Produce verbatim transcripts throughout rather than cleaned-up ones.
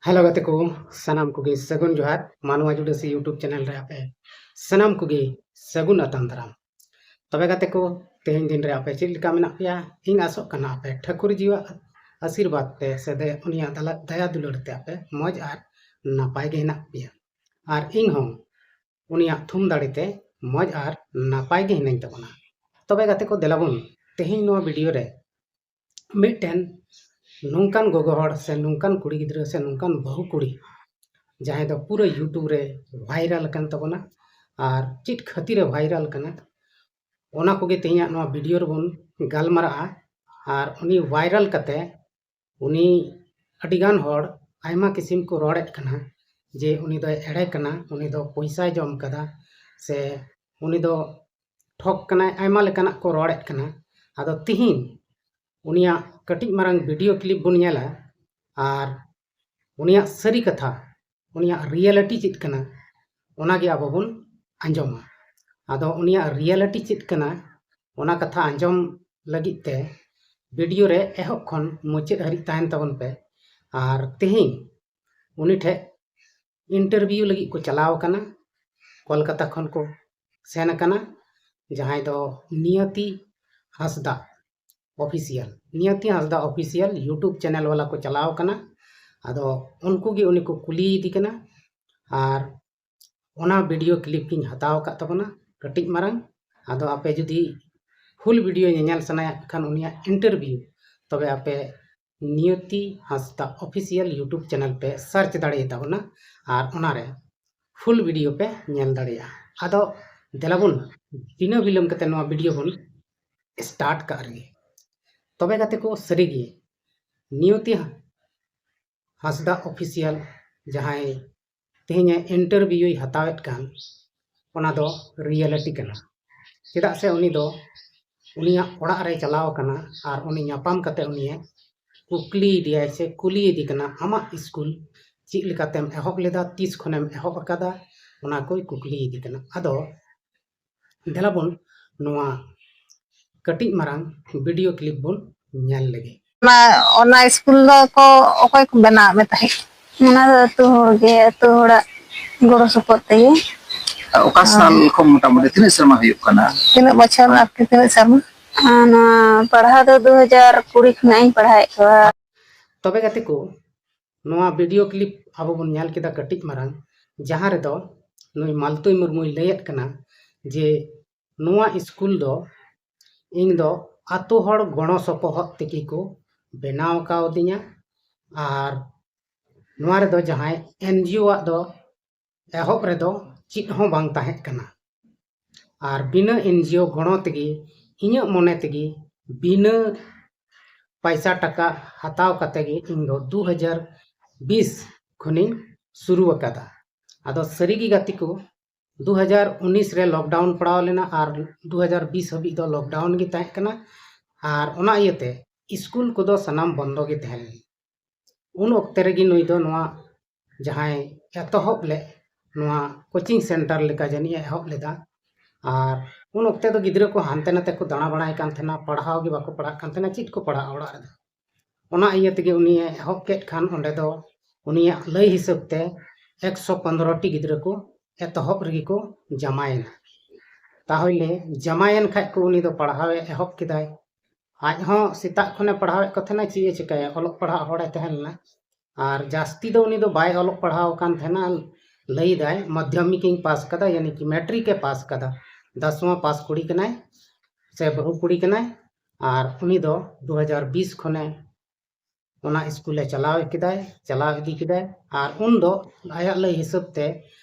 Hello ᱜᱟᱛᱮ ᱠᱚ, ᱥᱟᱱᱟᱢ ᱠᱚᱜᱮ ᱥᱟᱹᱜᱩᱱ ᱡᱚᱦᱟᱨ᱾ ᱢᱟᱱᱣᱟ ᱡᱩᱰᱟᱹᱥᱤ YouTube ᱪᱮᱱᱮᱞ ᱨᱮ ᱟᱯᱮ ᱥᱟᱱᱟᱢ ᱠᱚᱜᱮ ᱥᱟᱹᱜᱩᱱ ᱟᱛᱟᱝ ᱫᱟᱨᱟᱢ᱾ ᱛᱚᱵᱮ ᱜᱟᱛᱮ ᱠᱚ, ᱛᱮᱦᱮᱧ ᱫᱤᱱ ᱨᱮ ᱟᱯᱮ ᱪᱮᱫ ᱞᱮᱠᱟ ᱢᱮᱱᱟᱜ ᱯᱮᱭᱟ? ᱤᱧ ᱟᱥᱚᱜ ᱠᱟᱱᱟ ᱟᱯᱮ ᱴᱷᱟᱹᱠᱩᱨ ᱡᱤᱣᱟᱜ ᱟᱥᱤᱨᱵᱟᱫᱽ ᱛᱮ ᱥᱮ ᱫᱟᱭᱟ, ᱩᱱᱤᱭᱟᱜ ᱫᱟᱞᱟ-, ᱫᱟᱭᱟ ᱫᱩᱞᱟᱹᱲ ᱛᱮ ᱟᱯᱮ ᱢᱚᱡᱽ ᱟᱨ ᱱᱟᱯᱟᱭ ᱜᱮ ᱦᱮᱱᱟᱜ ᱯᱮᱭᱟ᱾ ᱟᱨ ᱤᱧ ᱦᱚᱸ ᱩᱱᱤᱭᱟᱜ ᱛᱷᱩᱢ ᱫᱟᱲᱮ ᱛᱮ ᱢᱚᱡᱽ ᱟᱨ ᱱᱟᱯᱟᱭ ᱜᱮ ᱦᱤᱱᱟᱹᱧ ᱛᱟᱵᱚᱱᱟ᱾ ᱛᱚᱵᱮ ᱜᱟᱛᱮ ᱠᱚ, ᱫᱮᱞᱟ ᱵᱚᱱ ᱛᱮᱦᱮᱧ ᱱᱚᱣᱟ ᱵᱷᱤᱰᱤᱭᱳ ᱨᱮ ᱢᱤᱫᱴᱮᱱ ᱱᱚᱝᱠᱟᱱ ᱜᱚᱜᱚ ᱦᱚᱲ ᱥᱮ ᱱᱚᱝᱠᱟᱱ ᱠᱩᱲᱤ ᱜᱤᱫᱽᱨᱟᱹ ᱥᱮ ᱱᱚᱝᱠᱟᱱ ᱵᱟᱹᱦᱩ ᱠᱩᱲᱤ, ᱡᱟᱦᱟᱸᱭ ᱫᱚ ᱯᱩᱨᱟᱹ YouTube ᱨᱮ ᱵᱷᱟᱭᱨᱟᱞ ᱟᱠᱟᱱ ᱛᱟᱵᱚᱱᱟ, ᱟᱨ ᱪᱮᱫ ᱠᱷᱟᱹᱛᱤᱨ ᱮ ᱵᱷᱟᱭᱨᱟᱞ ᱠᱟᱱᱟ, ᱚᱱᱟ ᱠᱚᱜᱮ ᱛᱮᱦᱮᱧᱟᱜ ᱱᱚᱣᱟ ᱵᱷᱤᱰᱤᱭᱳ ᱨᱮᱵᱚᱱ ᱜᱟᱞᱢᱟᱨᱟᱜᱼᱟ᱾ ᱟᱨ ᱩᱱᱤ ᱵᱷᱟᱭᱨᱟᱞ ᱠᱟᱛᱮ ᱩᱱᱤ ᱟᱹᱰᱤᱜᱟᱱ ᱦᱚᱲ ᱟᱭᱢᱟ ᱠᱤᱥᱤᱢ ᱠᱚ ᱨᱚᱲᱮᱫ ᱠᱟᱱᱟ ᱡᱮ ᱩᱱᱤ ᱫᱚᱭ ᱮᱲᱮ ᱠᱟᱱᱟ, ᱩᱱᱤ ᱫᱚ ᱯᱚᱭᱥᱟᱭ ᱡᱚᱢ ᱠᱟᱫᱟ, ᱥᱮ ᱩᱱᱤ ᱫᱚ ᱴᱷᱚᱠ ᱠᱟᱱᱟᱭ, ᱟᱭᱢᱟ ᱞᱮᱠᱟᱱᱟᱜ ᱠᱚ ᱨᱚᱲᱮᱫ ᱠᱟᱱᱟ᱾ ᱟᱫᱚ ᱛᱤᱦᱤᱧ ᱩᱱᱤᱭᱟᱜ ᱠᱟᱹᱴᱤᱡ ᱢᱟᱨᱟᱝ ᱵᱷᱤᱰᱤᱭᱳ ᱠᱞᱤᱯ ᱵᱚᱱ ᱧᱮᱞᱟ ᱟᱨ ᱩᱱᱤᱭᱟᱜ ᱥᱟᱹᱨᱤ ᱠᱟᱛᱷᱟ, ᱩᱱᱤᱭᱟᱜ ᱨᱤᱭᱮᱞᱤᱴᱤ ᱪᱮᱫ ᱠᱟᱱᱟ, ᱚᱱᱟᱜᱮ ᱟᱵᱚ ᱵᱚᱱ ᱟᱸᱡᱚᱢᱟ᱾ ᱟᱫᱚ ᱩᱱᱤᱭᱟᱜ ᱨᱤᱭᱮᱞᱤᱴᱤ ᱪᱮᱫ ᱠᱟᱱᱟ, ᱚᱱᱟ ᱠᱟᱛᱷᱟ ᱟᱸᱡᱚᱢ ᱞᱟᱹᱜᱤᱫ ᱛᱮ ᱵᱷᱤᱰᱤᱭᱳ ᱨᱮ ᱮᱦᱚᱵ ᱠᱷᱚᱱ ᱢᱩᱪᱟᱹᱫ ᱦᱟᱹᱨᱤᱡ ᱛᱟᱦᱮᱱ ᱛᱟᱵᱚᱱ ᱯᱮ᱾ ᱟᱨ ᱛᱮᱦᱮᱧ ᱩᱱᱤ ᱴᱷᱮᱡ ᱤᱱᱴᱟᱨᱵᱷᱤᱭᱩ ᱞᱟᱹᱜᱤᱫ ᱠᱚ ᱪᱟᱞᱟᱣ ᱟᱠᱟᱱᱟ, ᱠᱳᱞᱠᱟᱛᱟ ᱠᱷᱚᱱ ᱠᱚ ᱥᱮᱱ ᱟᱠᱟᱱᱟ, ᱡᱟᱦᱟᱸᱭ ᱫᱚ ᱱᱤᱭᱚᱛᱤ ᱦᱟᱸᱥᱫᱟ ᱚᱯᱷᱤᱥᱤᱭᱟᱞ, ᱱᱤᱭᱚᱛᱤ ᱦᱟᱸᱥᱫᱟ ᱚᱯᱷᱤᱥᱤᱭᱟᱞ YouTube ᱪᱮᱱᱮᱞ ᱣᱟᱞᱟ ᱠᱚ ᱪᱟᱞᱟᱣ ᱟᱠᱟᱱᱟ᱾ ᱟᱫᱚ ᱩᱱᱠᱩ ᱜᱮ ᱩᱱᱤ ᱠᱚ ᱠᱩᱞᱤᱭᱮᱫᱮ ᱠᱟᱱᱟ, ᱟᱨ ᱚᱱᱟ ᱵᱷᱤᱰᱤᱭᱳ ᱠᱞᱤᱯ ᱜᱤᱧ ᱦᱟᱛᱟᱣ ᱟᱠᱟᱫ ᱛᱟᱵᱚᱱᱟ ᱠᱟᱹᱴᱤᱡ ᱢᱟᱨᱟᱝ᱾ ᱟᱫᱚ ᱟᱯᱮ ᱡᱩᱫᱤ ᱯᱷᱩᱞ ᱵᱷᱤᱰᱤᱭᱳ ᱧᱮᱧᱮᱞ ᱥᱟᱱᱟᱭᱮᱫ ᱠᱷᱟᱱ ᱩᱱᱤᱭᱟᱜ ᱤᱱᱴᱟᱨᱵᱷᱤᱭᱩ, ᱛᱚᱵᱮ ᱟᱯᱮ ᱱᱤᱭᱚᱛᱤ ᱦᱟᱸᱥᱫᱟ ᱚᱯᱷᱤᱥᱤᱭᱟᱞ YouTube ᱪᱮᱱᱮᱞ ᱯᱮ ᱥᱟᱨᱪ ᱫᱟᱲᱮᱭᱟᱛᱟ ᱵᱚᱱᱟ ᱟᱨ ᱚᱱᱟᱨᱮ ᱯᱷᱩᱞ ᱵᱷᱤᱰᱤᱭᱳ ᱯᱮ ᱧᱮᱞ ᱫᱟᱲᱮᱭᱟᱜᱼᱟ᱾ ᱟᱫᱚ ᱫᱮᱞᱟ ᱵᱚᱱ ᱵᱤᱱᱟᱹ ᱵᱤᱞᱚᱢ ᱠᱟᱛᱮ ᱱᱚᱣᱟ ᱵᱷᱤᱰᱤᱭᱳ ᱵᱚᱱ ᱥᱴᱟᱨᱴ ᱠᱟᱜ ᱨᱮᱜᱮ᱾ ᱛᱚᱵᱮ ᱜᱟᱛᱮ ᱠᱚ, ᱥᱟᱹᱨᱤᱜᱮ ᱱᱤᱭᱚᱛᱤ ᱦᱟᱸᱥᱫᱟ ᱚᱯᱷᱤᱥᱤᱭᱟᱞ ᱡᱟᱦᱟᱸᱭ ᱛᱮᱦᱮᱧ ᱤᱱᱴᱟᱨᱵᱷᱤᱭᱩᱭ ᱦᱟᱛᱟᱣᱮᱫ ᱠᱟᱱ, ᱚᱱᱟ ᱫᱚ ᱨᱤᱭᱮᱞᱤᱴᱤ ᱠᱟᱱᱟ᱾ ᱪᱮᱫᱟᱜ ᱥᱮ ᱩᱱᱤ ᱫᱚ ᱩᱱᱤᱭᱟᱜ ᱚᱲᱟᱜ ᱨᱮᱭ ᱪᱟᱞᱟᱣ ᱟᱠᱟᱱᱟ ᱟᱨ ᱩᱱᱤ ᱧᱟᱯᱟᱢ ᱠᱟᱛᱮ ᱩᱱᱤᱭᱮ ᱠᱩᱠᱞᱤᱭᱮᱫᱮᱭᱟᱭ ᱥᱮ ᱠᱩᱞᱤᱭᱮᱫᱮ ᱠᱟᱱᱟ, "ᱟᱢᱟᱜ ᱥᱠᱩᱞ ᱪᱮᱫ ᱞᱮᱠᱟᱛᱮᱢ ᱮᱦᱚᱵ ᱞᱮᱫᱟ, ᱛᱤᱥ ᱠᱷᱚᱱᱮᱢ ᱮᱦᱚᱵ ᱟᱠᱟᱫᱟ?" ᱚᱱᱟ ᱠᱚᱭ ᱠᱩᱠᱞᱤᱭᱮᱫᱮ ᱠᱟᱱᱟ᱾ ᱟᱫᱚ ᱫᱮᱞᱟ ᱵᱚᱱ ᱱᱚᱣᱟ ᱠᱟᱹᱴᱤᱡ ᱢᱟᱨᱟᱝ ᱵᱷᱤᱰᱤᱭᱳ ᱠᱞᱤᱯ ᱵᱚᱱ ᱧᱮᱞ ᱞᱮᱜᱮ᱾ ᱚᱱᱟ, ᱚᱱᱟ ᱥᱠᱩᱞ ᱫᱚ ᱠᱚ, ᱚᱠᱚᱭ ᱠᱚ ᱵᱮᱱᱟᱣ ᱢᱮ ᱛᱟᱦᱮᱸᱫ? ᱚᱱᱟ ᱫᱚ ᱟᱹᱛᱩ ᱦᱚᱲ ᱜᱮ, ᱟᱹᱛᱩ ᱦᱚᱲᱟᱜ ᱜᱚᱲᱚ ᱥᱚᱯᱚᱦᱚᱫ ᱛᱮᱜᱮ᱾ ᱚᱠᱟ ᱥᱟᱞ ᱠᱷᱚᱱ ᱢᱚᱴᱟᱢᱩᱴᱤ ᱛᱤᱱᱟᱹᱜ ᱥᱮᱨᱢᱟ ᱦᱩᱭᱩᱜ ᱠᱟᱱᱟ? ᱛᱤᱱᱟᱹᱜ ᱵᱚᱪᱷᱚᱨ ᱟᱨᱠᱤ ᱛᱤᱱᱟᱹᱜ ᱥᱮᱨᱢᱟ? ᱟᱨ ᱱᱚᱣᱟ ᱯᱟᱲᱦᱟᱣ ᱫᱚ ᱫᱩ ᱦᱟᱡᱟᱨ ᱠᱩᱲᱤ ᱠᱷᱚᱱᱟᱜ ᱤᱧ ᱯᱟᱲᱦᱟᱣᱮᱫ ᱠᱚᱣᱟ᱾ ᱛᱚᱵᱮ ᱜᱟᱛᱮ ᱠᱚ, ᱱᱚᱣᱟ ᱵᱷᱤᱰᱤᱭᱳ ᱠᱞᱤᱯ ᱟᱵᱚ ᱵᱚᱱ ᱧᱮᱞ ᱠᱮᱫᱟ ᱠᱟᱹᱴᱤᱡ ᱢᱟᱨᱟᱝ, ᱡᱟᱦᱟᱸ ᱨᱮᱫᱚ ᱱᱩᱭ ᱢᱟᱞᱛᱩᱭ ᱢᱩᱨᱢᱩᱭ ᱞᱟᱹᱭᱮᱫ ᱠᱟᱱᱟ ᱡᱮ ᱱᱚᱣᱟ ᱥᱠᱩᱞ ᱫᱚ ᱤᱧ ᱫᱚ ᱟᱛᱳ ᱦᱚᱲ ᱜᱚᱲᱚ ᱥᱚᱯᱚᱦᱚᱫ ᱛᱮᱜᱮ ᱠᱚ ᱵᱮᱱᱟᱣ ᱠᱟᱣᱫᱤᱧᱟ᱾ ᱟᱨ ᱱᱚᱣᱟ ᱨᱮᱫᱚ ᱡᱟᱦᱟᱸᱭ ᱮᱱᱡᱤᱳ ᱟᱜ ᱫᱚ ᱮᱦᱚᱵ ᱨᱮᱫᱚ ᱪᱮᱫ ᱦᱚᱸ ᱵᱟᱝ ᱛᱟᱦᱮᱸ ᱠᱟᱱᱟ᱾ ᱟᱨ ᱵᱤᱱᱟᱹ ᱮᱱᱡᱤᱳ ᱜᱚᱲᱚ ᱛᱮᱜᱮ, ᱤᱧᱟᱹᱜ ᱢᱚᱱᱮ ᱛᱮᱜᱮ, ᱵᱤᱱᱟᱹ ᱯᱟᱭᱥᱟ ᱴᱟᱠᱟ ᱦᱟᱛᱟᱣ ᱠᱟᱛᱮ ᱜᱮ ᱤᱧ ᱫᱚ ᱫᱩ ᱦᱟᱡᱟᱨ ᱵᱤᱥ ᱠᱷᱚᱱᱤᱧ ᱥᱩᱨᱩ ᱟᱠᱟᱫᱟ᱾ ᱟᱫᱚ ᱥᱟᱹᱨᱤᱜᱮ ᱜᱟᱛᱮ ᱠᱚ, ᱫᱩ ᱦᱟᱡᱟᱨ ᱩᱱᱤᱥ ᱨᱮ ᱞᱚᱠᱰᱟᱣᱩᱱ ᱯᱟᱲᱟᱣ ᱞᱮᱱᱟ ᱟᱨ ᱫᱩ ᱦᱟᱡᱟᱨ ᱵᱤᱥ ᱦᱟᱹᱵᱤᱡ ᱫᱚ ᱞᱚᱠᱰᱟᱣᱩᱱ ᱜᱮ ᱛᱟᱦᱮᱸ ᱠᱟᱱᱟ᱾ ᱟᱨ ᱚᱱᱟ ᱤᱭᱟᱹᱛᱮ ᱥᱠᱩᱞ ᱠᱚᱫᱚ ᱥᱟᱱᱟᱢ ᱵᱚᱱᱫᱚ ᱜᱮ ᱛᱟᱦᱮᱸ ᱞᱮᱱᱟ᱾ ᱩᱱ ᱚᱠᱛᱮ ᱨᱮᱜᱮ ᱱᱩᱭ ᱫᱚ ᱱᱚᱣᱟ ᱡᱟᱦᱟᱸᱭ ᱮᱛᱚᱦᱚᱵ ᱞᱮᱫ ᱱᱚᱣᱟ ᱠᱳᱪᱤᱝ ᱥᱮᱱᱴᱟᱨ ᱞᱮᱠᱟ ᱡᱟᱹᱱᱤᱡ ᱮ ᱮᱦᱚᱵ ᱞᱮᱫᱟ᱾ ᱟᱨ ᱩᱱ ᱚᱠᱛᱮ ᱫᱚ ᱜᱤᱫᱽᱨᱟᱹ ᱠᱚ ᱦᱟᱱᱛᱮ ᱱᱟᱛᱮ ᱠᱚ ᱫᱟᱬᱟ ᱵᱟᱲᱟᱭ ᱠᱟᱱ ᱛᱟᱦᱮᱱᱟ, ᱯᱟᱲᱦᱟᱣ ᱜᱮ ᱵᱟᱠᱚ ᱯᱟᱲᱦᱟᱜ ᱠᱟᱱ ᱛᱟᱦᱮᱱᱟ, ᱪᱮᱫ ᱠᱚ ᱯᱟᱲᱦᱟᱜᱼᱟ ᱚᱲᱟᱜ ᱨᱮᱫᱚ᱾ ᱚᱱᱟ ᱤᱭᱟᱹ ᱛᱮᱜᱮ ᱩᱱᱤ ᱮ ᱮᱦᱚᱵ ᱠᱮᱫ ᱠᱷᱟᱱ ᱚᱸᱰᱮ ᱫᱚ ᱩᱱᱤᱭᱟᱜ ᱞᱟᱹᱭ ᱦᱤᱥᱟᱹᱵ ᱛᱮ ᱮᱠᱥᱚ ᱯᱚᱱᱨᱚ ᱴᱤ ᱜᱤᱫᱽᱨᱟᱹ ᱠᱚ ᱮᱛᱚᱦᱚᱵ ᱨᱮᱜᱮ ᱠᱚ ᱡᱟᱢᱟᱭᱮᱱᱟ᱾ ᱛᱟᱦᱚᱞᱮ ᱡᱟᱢᱟᱭᱮᱱ ᱠᱷᱟᱡ ᱠᱚ ᱩᱱᱤ ᱫᱚ ᱯᱟᱲᱦᱟᱣ ᱮ ᱮᱦᱚᱵ ᱠᱮᱫᱟᱭ᱾ ᱟᱡ ᱦᱚᱸ ᱥᱮᱛᱟᱜ ᱠᱷᱚᱱᱮ ᱯᱟᱲᱦᱟᱣᱮᱫ ᱠᱚ ᱛᱟᱦᱮᱱᱟ, ᱪᱮᱫ ᱮ ᱪᱤᱠᱟᱹᱭᱟ, ᱚᱞᱚᱜ ᱯᱟᱲᱦᱟᱜ ᱦᱚᱲᱮ ᱛᱟᱦᱮᱸ ᱞᱮᱱᱟ᱾ ᱟᱨ ᱡᱟᱹᱥᱛᱤ ᱫᱚ ᱩᱱᱤ ᱫᱚ ᱵᱟᱭ ᱚᱞᱚᱜ ᱯᱟᱲᱦᱟᱣ ᱟᱠᱟᱱ ᱛᱟᱦᱮᱱᱟ᱾ ᱞᱟᱹᱭᱫᱟᱭ ᱢᱟᱫᱽᱫᱷᱚᱢᱤᱠ ᱤᱧ ᱯᱟᱥ ᱠᱟᱫᱟ, ᱭᱟᱱᱤ ᱠᱤ ᱢᱮᱴᱨᱤᱠ ᱮ ᱯᱟᱥ ᱠᱟᱫᱟ, ᱫᱚᱥᱣᱟᱸ ᱯᱟᱥ ᱠᱩᱲᱤ ᱠᱟᱱᱟᱭ ᱥᱮ ᱵᱟᱹᱦᱩ ᱠᱩᱲᱤ ᱠᱟᱱᱟᱭ᱾ ᱟᱨ ᱩᱱᱤ ᱫᱚ ᱫᱩ ᱦᱟᱡᱟᱨ ᱵᱤᱥ ᱠᱷᱚᱱᱮ ᱚᱱᱟ ᱥᱠᱩᱞᱮ ᱪᱟᱞᱟᱣ ᱠᱮᱫᱟᱭ, ᱪᱟᱞᱟᱣ ᱤᱫᱤ ᱠᱮᱫᱟᱭ᱾ ᱟᱨ ᱩᱱ ᱫᱚ ᱟᱭᱟᱜ ᱞᱟᱹᱭ ᱦᱤᱥᱟᱹᱵ ᱛᱮ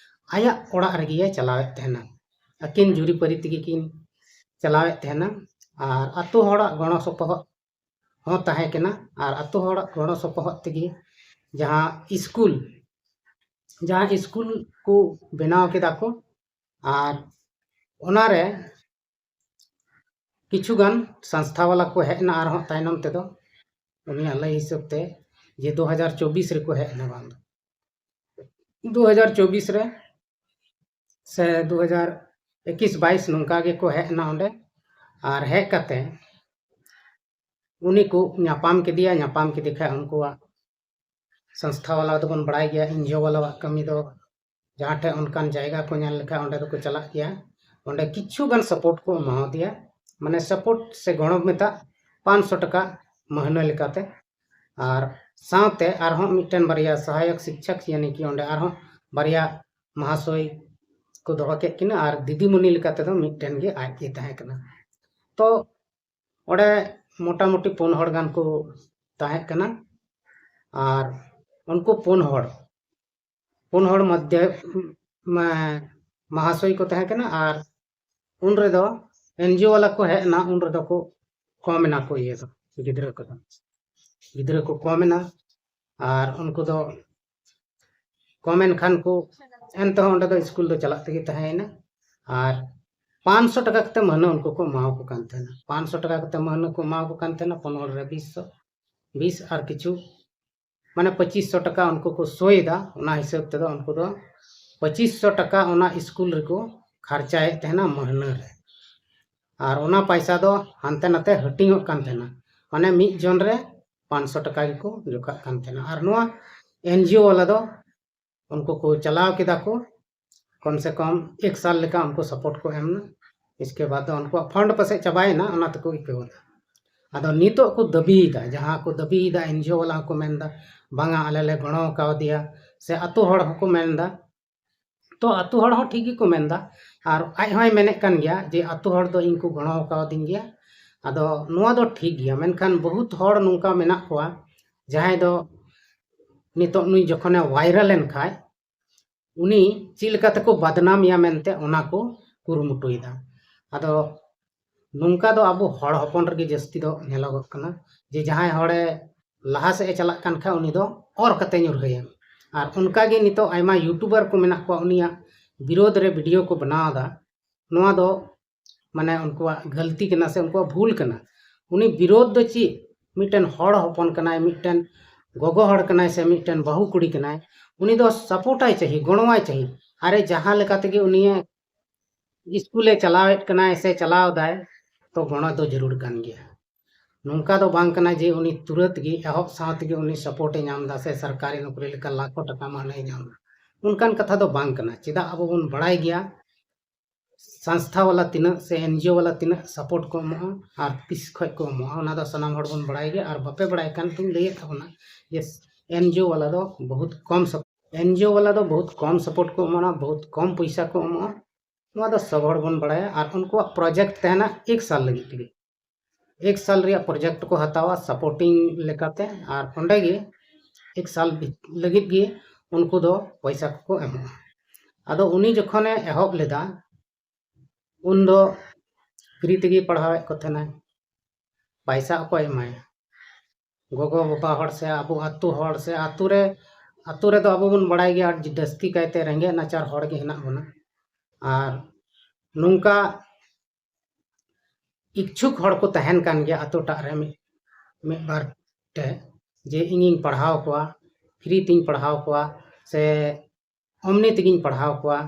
ᱟᱭᱟᱜ ᱚᱲᱟᱜ ᱨᱮᱜᱮᱭ ᱪᱟᱞᱟᱣᱮᱫ ᱛᱟᱦᱮᱱᱟ᱾ ᱟᱹᱠᱤᱱ ᱡᱩᱨᱤᱯᱟᱹᱨᱤ ᱛᱮᱜᱮ ᱠᱤᱱ ᱪᱟᱞᱟᱣᱮᱫ ᱛᱟᱦᱮᱱᱟ᱾ ᱟᱨ ᱟᱛᱳ ᱦᱚᱲᱟᱜ ᱜᱚᱲᱚ ᱥᱚᱯᱚᱦᱚᱫ ᱦᱚᱸ ᱛᱟᱦᱮᱸ ᱠᱟᱱᱟ᱾ ᱟᱨ ᱟᱛᱳ ᱦᱚᱲᱟᱜ ᱜᱚᱲᱚ ᱥᱚᱯᱚᱦᱚᱫ ᱛᱮᱜᱮ ᱡᱟᱦᱟᱸ ᱥᱠᱩᱞ ᱡᱟᱦᱟᱸ ᱥᱠᱩᱞ ᱠᱚ ᱵᱮᱱᱟᱣ ᱠᱮᱫᱟ ᱠᱚ, ᱟᱨ ᱚᱱᱟᱨᱮ ᱠᱤᱪᱷᱩ ᱜᱟᱱ ᱥᱚᱝᱥᱛᱷᱟ ᱵᱟᱞᱟ ᱠᱚ ᱦᱮᱡ ᱮᱱᱟ ᱟᱨᱦᱚᱸ ᱛᱟᱭᱱᱚᱢ ᱛᱮᱫᱚ, ᱩᱱᱤᱭᱟᱜ ᱞᱟᱹᱭ ᱦᱤᱥᱟᱹᱵ ᱛᱮ ᱡᱮ ᱫᱩ ᱦᱟᱡᱟᱨ ᱪᱚᱵᱵᱤᱥ ᱨᱮᱠᱚ ᱦᱮᱡ ᱮᱱᱟ, ᱵᱟᱝ ᱫᱚ ᱫᱩ ᱦᱟᱡᱟᱨ ᱪᱚᱵᱵᱤᱥ ᱨᱮ ᱥᱮ ᱫᱩ ᱦᱟᱡᱟᱨ ᱮᱠᱤᱥ ᱵᱟᱭᱤᱥ ᱱᱚᱝᱠᱟ ᱜᱮᱠᱚ ᱦᱮᱡ ᱮᱱᱟ ᱚᱸᱰᱮ᱾ ᱟᱨ ᱦᱮᱡ ᱠᱟᱛᱮ ᱩᱱᱤ ᱠᱚ ᱧᱟᱯᱟᱢ ᱠᱮᱫᱮᱭᱟ᱾ ᱧᱟᱯᱟᱢ ᱠᱮᱫᱮ ᱠᱷᱟᱡ ᱩᱱᱠᱩᱣᱟᱜ ᱥᱚᱝᱥᱛᱷᱟ ᱵᱟᱞᱟ ᱫᱚᱵᱚᱱ ᱵᱟᱲᱟᱭ ᱜᱮᱭᱟ, ᱮᱱᱡᱤᱳ ᱵᱟᱞᱟᱣᱟᱜ ᱠᱟᱹᱢᱤ ᱫᱚ ᱡᱟᱦᱟᱸ ᱴᱷᱮᱱ ᱚᱱᱠᱟᱱ ᱡᱟᱭᱜᱟ ᱠᱚ ᱧᱮᱞ ᱞᱮᱠᱷᱟᱱ ᱚᱸᱰᱮ ᱫᱚᱠᱚ ᱪᱟᱞᱟᱜ ᱜᱮᱭᱟ᱾ ᱚᱸᱰᱮ ᱠᱤᱪᱷᱩ ᱜᱟᱱ ᱥᱟᱯᱳᱨᱴ ᱠᱚ ᱮᱢᱟᱣᱟᱫᱮᱭᱟ, ᱢᱟᱱᱮ ᱥᱟᱯᱳᱨᱴ ᱥᱮ ᱜᱚᱲᱚ ᱢᱮᱛᱟᱜ, ᱯᱟᱸᱪᱥᱚ ᱴᱟᱠᱟ ᱢᱟᱹᱦᱱᱟᱹ ᱞᱮᱠᱟᱛᱮ᱾ ᱟᱨ ᱥᱟᱶᱛᱮ ᱟᱨᱦᱚᱸ ᱢᱤᱫᱴᱮᱱ ᱵᱟᱨᱭᱟ ᱥᱚᱦᱟᱭᱚᱠ ᱥᱤᱠᱪᱷᱚᱠ, ᱭᱟᱱᱤ ᱠᱤ ᱚᱸᱰᱮ ᱟᱨᱦᱚᱸ ᱵᱟᱨᱭᱟ ᱢᱟᱦᱟᱥᱚᱭ ᱠᱚ ᱫᱚᱦᱚ ᱠᱮᱫ ᱠᱤᱱᱟ, ᱟᱨ ᱫᱤᱫᱤᱢᱩᱱᱤ ᱞᱮᱠᱟ ᱛᱮᱫᱚ ᱢᱤᱫᱴᱮᱱ ᱜᱮ ᱟᱡ ᱜᱮ ᱛᱟᱦᱮᱸ ᱠᱟᱱᱟ᱾ ᱛᱚ ᱚᱸᱰᱮ ᱢᱚᱴᱟᱢᱩᱴᱤ ᱯᱩᱱ ᱦᱚᱲ ᱜᱟᱱ ᱠᱚ ᱛᱟᱦᱮᱸ ᱠᱟᱱᱟ, ᱟᱨ ᱩᱱᱠᱩ ᱯᱩᱱ ᱦᱚᱲ, ᱯᱩᱱ ᱦᱚᱲ ᱢᱚᱫᱽᱫᱷᱮ ᱢᱟ-, ᱢᱟᱦᱟᱥᱚᱭ ᱠᱚ ᱛᱟᱦᱮᱸ ᱠᱟᱱᱟ᱾ ᱟᱨ ᱩᱱ ᱨᱮᱫᱚ ᱮᱱᱡᱤᱳ ᱵᱟᱞᱟ ᱠᱚ ᱦᱮᱡ ᱮᱱᱟ, ᱩᱱ ᱨᱮᱫᱚ ᱠᱚ ᱠᱚᱢ ᱮᱱᱟ ᱠᱚ ᱤᱭᱟᱹ ᱫᱚ, ᱜᱤᱫᱽᱨᱟᱹ ᱠᱚᱫᱚ, ᱜᱤᱫᱽᱨᱟᱹ ᱠᱚ ᱠᱚᱢ ᱮᱱᱟ᱾ ᱟᱨ ᱩᱱᱠᱩ ᱫᱚ ᱠᱚᱢ ᱮᱱ ᱠᱷᱟᱱ ᱠᱚ, ᱮᱱ ᱛᱮᱦᱚᱸ ᱚᱸᱰᱮ ᱫᱚ ᱥᱠᱩᱞ ᱫᱚ ᱪᱟᱞᱟᱜ ᱛᱮᱜᱮ ᱛᱟᱦᱮᱸᱭᱮᱱᱟ᱾ ᱟᱨ ᱯᱟᱸᱪᱥᱚ ᱴᱟᱠᱟ ᱠᱟᱛᱮ ᱢᱟᱹᱦᱱᱟᱹ ᱩᱱᱠᱩ ᱠᱚ ᱮᱢᱟᱣᱟᱠᱚ ᱠᱟᱱ ᱛᱟᱦᱮᱱᱟ᱾ ᱯᱟᱸᱪᱥᱚ ᱴᱟᱠᱟ ᱠᱟᱛᱮ ᱢᱟᱹᱦᱱᱟᱹ ᱠᱚ ᱮᱢᱟᱣᱟᱠᱚ ᱠᱟᱱ ᱛᱟᱦᱮᱱᱟ, ᱯᱚᱱᱨᱚ ᱨᱮ ᱵᱤᱥ ᱥᱚ, ᱵᱤᱥ ᱟᱨ ᱠᱤᱪᱷᱩ, ᱢᱟᱱᱮ ᱯᱚᱸᱪᱤᱥ ᱥᱚ ᱴᱟᱠᱟ ᱩᱱᱠᱩ ᱠᱚ ᱥᱳᱭ ᱮᱫᱟ᱾ ᱚᱱᱟ ᱦᱤᱥᱟᱹᱵ ᱛᱮᱫᱚ ᱩᱱᱠᱩ ᱫᱚ ᱯᱚᱸᱪᱤᱥ ᱥᱚ ᱴᱟᱠᱟ ᱚᱱᱟ ᱥᱠᱩᱞ ᱨᱮᱠᱚ ᱠᱷᱟᱨᱪᱟᱭᱮᱫ ᱛᱟᱦᱮᱱᱟ ᱢᱟᱹᱦᱱᱟᱹ ᱨᱮ᱾ ᱟᱨ ᱚᱱᱟ ᱯᱟᱭᱥᱟ ᱫᱚ ᱦᱟᱱᱛᱮ ᱱᱟᱛᱮ ᱦᱟᱹᱴᱤᱧᱚᱜ ᱠᱟᱱ ᱛᱟᱦᱮᱱᱟ, ᱢᱟᱱᱮ ᱢᱤᱫ ᱡᱚᱱ ᱨᱮ ᱯᱟᱸᱪᱥᱚ ᱴᱟᱠᱟ ᱜᱮᱠᱚ ᱡᱚᱠᱷᱟᱜ ᱠᱟᱱ ᱛᱟᱦᱮᱱᱟ᱾ ᱟᱨ ᱱᱚᱣᱟ ᱮᱱᱡᱤᱳ ᱵᱟᱞᱟ ᱫᱚ ᱩᱱᱠᱩ ᱠᱚ ᱪᱟᱞᱟᱣ ᱠᱮᱫᱟ ᱠᱚ, ᱠᱚᱢ ᱥᱮ ᱠᱚᱢ ᱮᱠ ᱥᱟᱞ ᱞᱮᱠᱟ ᱩᱱᱠᱩ ᱥᱟᱯᱳᱨᱴ ᱠᱚ ᱮᱢ ᱮᱱᱟ᱾ ᱤᱥᱠᱮ ᱵᱟᱫ ᱫᱚ ᱩᱱᱠᱩᱣᱟᱜ ᱯᱷᱟᱱᱰ ᱯᱟᱥᱮᱡ ᱪᱟᱵᱟᱭᱮᱱᱟ, ᱚᱱᱟ ᱛᱮᱠᱚ ᱤᱠᱟᱹᱣ ᱮᱫᱟ᱾ ᱟᱫᱚ ᱱᱤᱛᱚᱜ ᱠᱚ ᱫᱟᱹᱵᱤᱭᱮᱫᱟ, ᱡᱟᱦᱟᱸ ᱠᱚ ᱫᱟᱹᱵᱤᱭᱮᱫᱟ, ᱮᱱᱡᱤᱳ ᱵᱟᱞᱟ ᱦᱚᱸᱠᱚ ᱢᱮᱱᱫᱟ, "ᱵᱟᱝᱟ, ᱟᱞᱮ ᱞᱮ ᱜᱚᱲᱚ ᱠᱟᱣᱫᱮᱭᱟ", ᱥᱮ ᱟᱛᱳ ᱦᱚᱲ ᱦᱚᱸᱠᱚ ᱢᱮᱱᱫᱟ᱾ ᱛᱚ ᱟᱛᱳ ᱦᱚᱲ ᱦᱚᱸ ᱴᱷᱤᱠ ᱜᱮᱠᱚ ᱢᱮᱱᱫᱟ, ᱟᱨ ᱟᱡ ᱦᱚᱸᱭ ᱢᱮᱱᱮᱫ ᱠᱟᱱ ᱜᱮᱭᱟ ᱡᱮ ᱟᱛᱳ ᱦᱚᱲ ᱫᱚ ᱤᱧ ᱠᱚ ᱜᱚᱲᱚ ᱠᱟᱣᱫᱤᱧ ᱜᱮᱭᱟ᱾ ᱟᱫᱚ ᱱᱚᱣᱟ ᱫᱚ ᱴᱷᱤᱠ ᱜᱮᱭᱟ, ᱢᱮᱱᱠᱷᱟᱱ ᱵᱚᱦᱩᱛ ᱦᱚᱲ ᱱᱚᱝᱠᱟ ᱢᱮᱱᱟᱜ ᱠᱚᱣᱟ, ᱡᱟᱦᱟᱸᱭ ᱫᱚ ᱱᱤᱛᱚᱜ ᱱᱩᱭ ᱡᱚᱠᱷᱚᱱᱮ ᱵᱷᱟᱭᱨᱟᱞ ᱮᱱ ᱠᱷᱟᱡ, ᱩᱱᱤ ᱪᱮᱫ ᱞᱮᱠᱟ ᱛᱮᱠᱚ ᱵᱟᱫᱱᱟᱢᱮᱭᱟ ᱢᱮᱱᱛᱮ ᱚᱱᱟ ᱠᱚ ᱠᱩᱨᱩᱢᱩᱴᱩᱭᱮᱫᱟ᱾ ᱟᱫᱚ ᱱᱚᱝᱠᱟ ᱫᱚ ᱟᱵᱚ ᱦᱚᱲ ᱦᱚᱯᱚᱱ ᱨᱮᱜᱮ ᱡᱟᱹᱥᱛᱤ ᱫᱚ ᱧᱮᱞᱚᱜᱚᱜ ᱠᱟᱱᱟ, ᱡᱮ ᱡᱟᱦᱟᱸᱭ ᱦᱚᱲᱮ ᱞᱟᱦᱟ ᱥᱮᱫ ᱮ ᱪᱟᱞᱟᱜ ᱠᱟᱱ ᱠᱷᱟᱡ ᱩᱱᱤ ᱫᱚ ᱚᱨ ᱠᱟᱛᱮ ᱧᱩᱨᱦᱟᱹᱭᱟ᱾ ᱟᱨ ᱚᱱᱠᱟ ᱜᱮ ᱱᱤᱛᱚᱜ ᱟᱭᱢᱟ ᱭᱩᱴᱩᱵᱟᱨ ᱠᱚ ᱢᱮᱱᱟᱜ ᱠᱚᱣᱟ, ᱩᱱᱤᱭᱟᱜ ᱵᱤᱨᱳᱫᱷ ᱨᱮ ᱵᱷᱤᱰᱤᱭᱳ ᱠᱚ ᱵᱮᱱᱟᱣ ᱮᱫᱟ᱾ ᱱᱚᱣᱟ ᱫᱚ ᱢᱟᱱᱮ ᱩᱱᱠᱩᱣᱟᱜ ᱜᱟᱹᱞᱛᱤ ᱠᱟᱱᱟ ᱥᱮ ᱩᱱᱠᱩᱣᱟᱜ ᱵᱷᱩᱞ ᱠᱟᱱᱟ᱾ ᱩᱱᱤ ᱵᱤᱨᱳᱫᱷ ᱫᱚ ᱪᱮᱫ? ᱢᱤᱫᱴᱮᱱ ᱦᱚᱲ ᱦᱚᱯᱚᱱ ᱠᱟᱱᱟᱭ, ᱢᱤᱫᱴᱮᱱ ᱜᱚᱜᱚ ᱦᱚᱲ ᱠᱟᱱᱟᱭ ᱥᱮ ᱢᱤᱫᱴᱮᱱ ᱵᱟᱹᱦᱩ ᱠᱩᱲᱤ ᱠᱟᱱᱟᱭ, ᱩᱱᱤ ᱫᱚ ᱥᱟᱯᱳᱨᱴᱟᱭ ᱪᱟᱹᱦᱤ, ᱜᱚᱲᱚᱣᱟᱭ ᱪᱟᱹᱦᱤ᱾ ᱟᱨᱮ ᱡᱟᱦᱟᱸ ᱞᱮᱠᱟ ᱛᱮᱜᱮ ᱩᱱᱤᱭᱮ ᱥᱠᱩᱞᱮ ᱪᱟᱞᱟᱣᱮᱫ ᱠᱟᱱᱟᱭ ᱥᱮ ᱪᱟᱞᱟᱣ ᱫᱟᱭ, ᱛᱚ ᱜᱚᱲᱚ ᱫᱚ ᱡᱟᱹᱨᱩᱲ ᱠᱟᱱ ᱜᱮᱭᱟ᱾ ᱱᱚᱝᱠᱟ ᱫᱚ ᱵᱟᱝ ᱠᱟᱱᱟ ᱡᱮ ᱩᱱᱤ ᱛᱩᱨᱟᱹᱛ ᱜᱮ ᱮᱦᱚᱵ ᱥᱟᱶ ᱛᱮᱜᱮ ᱩᱱᱤ ᱥᱟᱯᱳᱨᱴ ᱮ ᱧᱟᱢ ᱮᱫᱟ ᱥᱮ ᱥᱚᱨᱠᱟᱨᱤ ᱱᱚᱠᱨᱤ ᱞᱮᱠᱟ ᱞᱟᱠᱷᱚ ᱴᱟᱠᱟ ᱢᱟᱹᱦᱱᱟᱹᱭ ᱧᱟᱢ ᱮᱫᱟ᱾ ᱚᱱᱠᱟᱱ ᱠᱟᱛᱷᱟ ᱫᱚ ᱵᱟᱝ ᱠᱟᱱᱟ᱾ ᱪᱮᱫᱟᱜ ᱟᱵᱚ ᱵᱚᱱ ᱵᱟᱲᱟᱭ ᱜᱮᱭᱟ, ᱥᱚᱝᱥᱛᱷᱟ ᱣᱟᱞᱟ ᱛᱤᱱᱟᱹᱜ ᱥᱮ ᱮᱱᱡᱤᱳ ᱣᱟᱞᱟ ᱛᱤᱱᱟᱹᱜ ᱥᱟᱯᱳᱨᱴ ᱠᱚ ᱮᱢᱚᱜᱼᱟ ᱟᱨ ᱛᱤᱥ ᱠᱷᱚᱡ ᱠᱚ ᱮᱢᱚᱜᱼᱟ, ᱚᱱᱟ ᱫᱚ ᱥᱟᱱᱟᱢ ᱦᱚᱲ ᱵᱚᱱ ᱵᱟᱲᱟᱭ ᱜᱮᱭᱟ᱾ ᱟᱨ ᱵᱟᱯᱮ ᱵᱟᱲᱟᱭ ᱠᱷᱟᱱ ᱛᱚᱧ ᱞᱟᱹᱭᱮᱫ ᱛᱟᱵᱚᱱᱟ ᱡᱮ ᱮᱱᱡᱤᱳ ᱣᱟᱞᱟ ᱫᱚ ᱵᱚᱦᱩᱛ ᱠᱚᱢ ᱥᱟᱯ-, ᱮᱱᱡᱤᱳ ᱣᱟᱞᱟ ᱫᱚ ᱵᱚᱦᱩᱛ ᱠᱚᱢ ᱥᱟᱯᱳᱨᱴ ᱠᱚ ᱮᱢᱚᱜᱼᱟ, ᱵᱚᱦᱩᱛ ᱠᱚᱢ ᱯᱚᱭᱥᱟ ᱠᱚ ᱮᱢᱚᱜᱼᱟ᱾ ᱱᱚᱣᱟ ᱫᱚ ᱥᱚᱵ ᱦᱚᱲ ᱵᱚᱱ ᱵᱟᱲᱟᱭᱟ᱾ ᱟᱨ ᱩᱱᱠᱩᱣᱟᱜ ᱯᱨᱚᱡᱮᱠᱴ ᱛᱟᱦᱮᱱᱟ ᱮᱠ ᱥᱟᱞ ᱞᱟᱹᱜᱤᱫ ᱛᱮᱜᱮ᱾ ᱮᱠ ᱥᱟᱞ ᱨᱮᱭᱟᱜ ᱯᱨᱚᱡᱮᱠᱴ ᱠᱚ ᱦᱟᱛᱟᱣᱟ ᱥᱟᱯᱳᱨᱴᱤᱝ ᱞᱮᱠᱟᱛᱮ, ᱟᱨ ᱚᱸᱰᱮ ᱜᱮ ᱮᱠ ᱥᱟᱞ ᱵᱷᱤᱛ-, ᱞᱟᱹᱜᱤᱫ ᱜᱮ ᱩᱱᱠᱩ ᱫᱚ ᱯᱚᱭᱥᱟ ᱠᱚᱠᱚ ᱮᱢᱚᱜᱼᱟ᱾ ᱟᱫᱚ ᱩᱱᱤ ᱡᱚᱠᱷᱚᱱᱮ ᱮᱦᱚᱵ ᱞᱮᱫᱟ, ᱩᱱ ᱫᱚ ᱯᱷᱨᱤ ᱛᱮᱜᱮ ᱯᱟᱲᱦᱟᱣᱮᱫ ᱠᱚ ᱛᱟᱦᱮᱱᱟᱭ, ᱯᱟᱭᱥᱟ ᱚᱠᱚᱭ ᱮᱢᱟᱭᱟ? ᱜᱚᱜᱚ ᱵᱟᱵᱟ ᱦᱚᱲ ᱥᱮ ᱟᱵᱚ ᱟᱹᱛᱩ ᱦᱚᱲ ᱥᱮ ᱟᱹᱛᱩ ᱨᱮ, ᱟᱹᱛᱩ ᱨᱮᱫᱚ ᱟᱵᱚ ᱵᱚᱱ ᱵᱟᱲᱟᱭ ᱜᱮᱭᱟ, ᱟᱹᱰᱤ ᱡᱟᱹᱥᱛᱤ ᱠᱟᱭᱛᱮ ᱨᱮᱸᱜᱮᱡ ᱱᱟᱪᱟᱨ ᱦᱚᱲ ᱜᱮ ᱦᱮᱱᱟᱜ ᱵᱚᱱᱟ᱾ ᱟᱨ ᱱᱚᱝᱠᱟ ᱤᱪᱪᱷᱩᱠ ᱦᱚᱲ ᱠᱚ ᱛᱟᱦᱮᱱ ᱠᱟᱱ ᱜᱮᱭᱟ ᱟᱛᱳ ᱴᱟᱜ ᱨᱮ ᱢᱤᱫ, ᱢᱤᱫ ᱵᱟᱨ ᱴᱮ, ᱡᱮ ᱤᱧᱤᱧ ᱯᱟᱲᱦᱟᱣ ᱠᱚᱣᱟ, ᱯᱷᱨᱤ ᱛᱤᱧ ᱯᱟᱲᱦᱟᱣ ᱠᱚᱣᱟ ᱥᱮ ᱚᱢᱱᱤ ᱛᱮᱜᱤᱧ ᱯᱟᱲᱦᱟᱣ ᱠᱚᱣᱟ,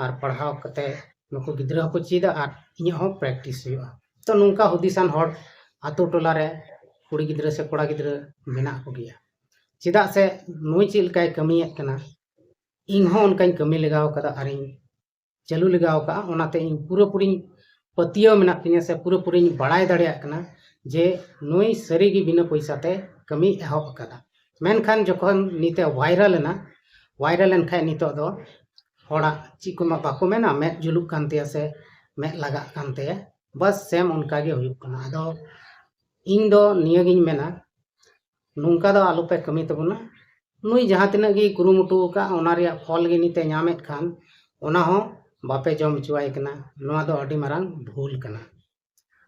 ᱟᱨ ᱯᱟᱲᱦᱟᱣ ᱠᱟᱛᱮ ᱱᱩᱠᱩ ᱜᱤᱫᱽᱨᱟᱹ ᱦᱚᱸᱠᱚ ᱪᱮᱫᱟ ᱟᱨ ᱤᱧᱟᱹᱜ ᱦᱚᱸ ᱯᱨᱮᱠᱴᱤᱥ ᱦᱩᱭᱩᱜᱼᱟ᱾ ᱛᱚ ᱱᱚᱝᱠᱟ ᱦᱩᱫᱤᱥᱟᱱ ᱦᱚᱲ ᱟᱛᱳ ᱴᱚᱞᱟ ᱨᱮ ᱠᱩᱲᱤ ᱜᱤᱫᱽᱨᱟᱹ ᱥᱮ ᱠᱚᱲᱟ ᱜᱤᱫᱽᱨᱟᱹ ᱢᱮᱱᱟᱜ ᱠᱚᱜᱮᱭᱟ᱾ ᱪᱮᱫᱟᱜ ᱥᱮ ᱱᱩᱭ ᱪᱮᱫ ᱞᱮᱠᱟᱭ ᱠᱟᱹᱢᱤᱭᱮᱫ ᱠᱟᱱᱟ, ᱤᱧ ᱦᱚᱸ ᱚᱱᱠᱟᱧ ᱠᱟᱹᱢᱤ ᱞᱮᱜᱟᱣ ᱠᱟᱫᱟ ᱟᱨᱤᱧ ᱪᱟᱹᱞᱩ ᱞᱮᱜᱟᱣ ᱠᱟᱜᱼᱟ᱾ ᱚᱱᱟᱛᱮ ᱤᱧ ᱯᱩᱨᱟᱹᱯᱩᱨᱤᱧ ᱯᱟᱹᱛᱭᱟᱹᱣ ᱢᱮᱱᱟᱜ ᱛᱤᱧᱟᱹ ᱥᱮ ᱯᱩᱨᱟᱹᱯᱩᱨᱤᱧ ᱵᱟᱲᱟᱭ ᱫᱟᱲᱮᱭᱟᱜ ᱠᱟᱱᱟ ᱡᱮ ᱱᱩᱭ ᱥᱟᱹᱨᱤᱜᱮ ᱵᱤᱱᱟᱹ ᱯᱚᱭᱥᱟ ᱛᱮ ᱠᱟᱹᱢᱤ ᱮᱦᱚᱵ ᱟᱠᱟᱫᱟ᱾ ᱢᱮᱱᱠᱷᱟᱱ ᱡᱚᱠᱷᱚᱱ ᱱᱤᱛᱮ ᱵᱷᱟᱭᱨᱟᱞ ᱮᱱᱟ, ᱵᱷᱟᱭᱨᱟᱞ ᱮᱱ ᱠᱷᱟᱡ ᱱᱤᱛᱚᱜ ᱫᱚ ᱦᱚᱲᱟᱜ ᱪᱮᱫ ᱠᱚ ᱢᱟ ᱵᱟᱠᱚ ᱢᱮᱱᱟ, ᱢᱮᱫ ᱡᱩᱞᱩᱜ ᱠᱟᱱ ᱛᱟᱭᱟ ᱥᱮ ᱢᱮᱫ ᱞᱟᱜᱟᱜ ᱠᱟᱱ ᱛᱟᱭᱟ, ᱵᱟᱥ ᱥᱮᱢ ᱚᱱᱠᱟ ᱜᱮ ᱦᱩᱭᱩᱜ ᱠᱟᱱᱟ᱾ ᱟᱫᱚ ᱤᱧ ᱫᱚ ᱱᱤᱭᱟᱹᱜᱤᱧ ᱢᱮᱱᱟ, ᱱᱚᱝᱠᱟ ᱫᱚ ᱟᱞᱚᱯᱮ ᱠᱟᱹᱢᱤ ᱛᱟᱵᱚᱱᱟ᱾ ᱱᱩᱭ ᱡᱟᱦᱟᱸ ᱛᱤᱱᱟᱹᱜ ᱜᱮᱭ ᱠᱩᱨᱩᱢᱩᱴᱩ ᱟᱠᱟᱫ, ᱚᱱᱟ ᱨᱮᱭᱟᱜ ᱯᱷᱚᱞ ᱜᱮ ᱱᱤᱛᱮ ᱧᱟᱢᱮᱫ ᱠᱷᱟᱱ, ᱚᱱᱟ ᱦᱚᱸ ᱵᱟᱯᱮ ᱡᱚᱢ ᱦᱚᱪᱚᱣᱟᱭ ᱠᱟᱱᱟ᱾ ᱱᱚᱣᱟ ᱫᱚ ᱟᱹᱰᱤ ᱢᱟᱨᱟᱝ ᱵᱷᱩᱞ ᱠᱟᱱᱟ᱾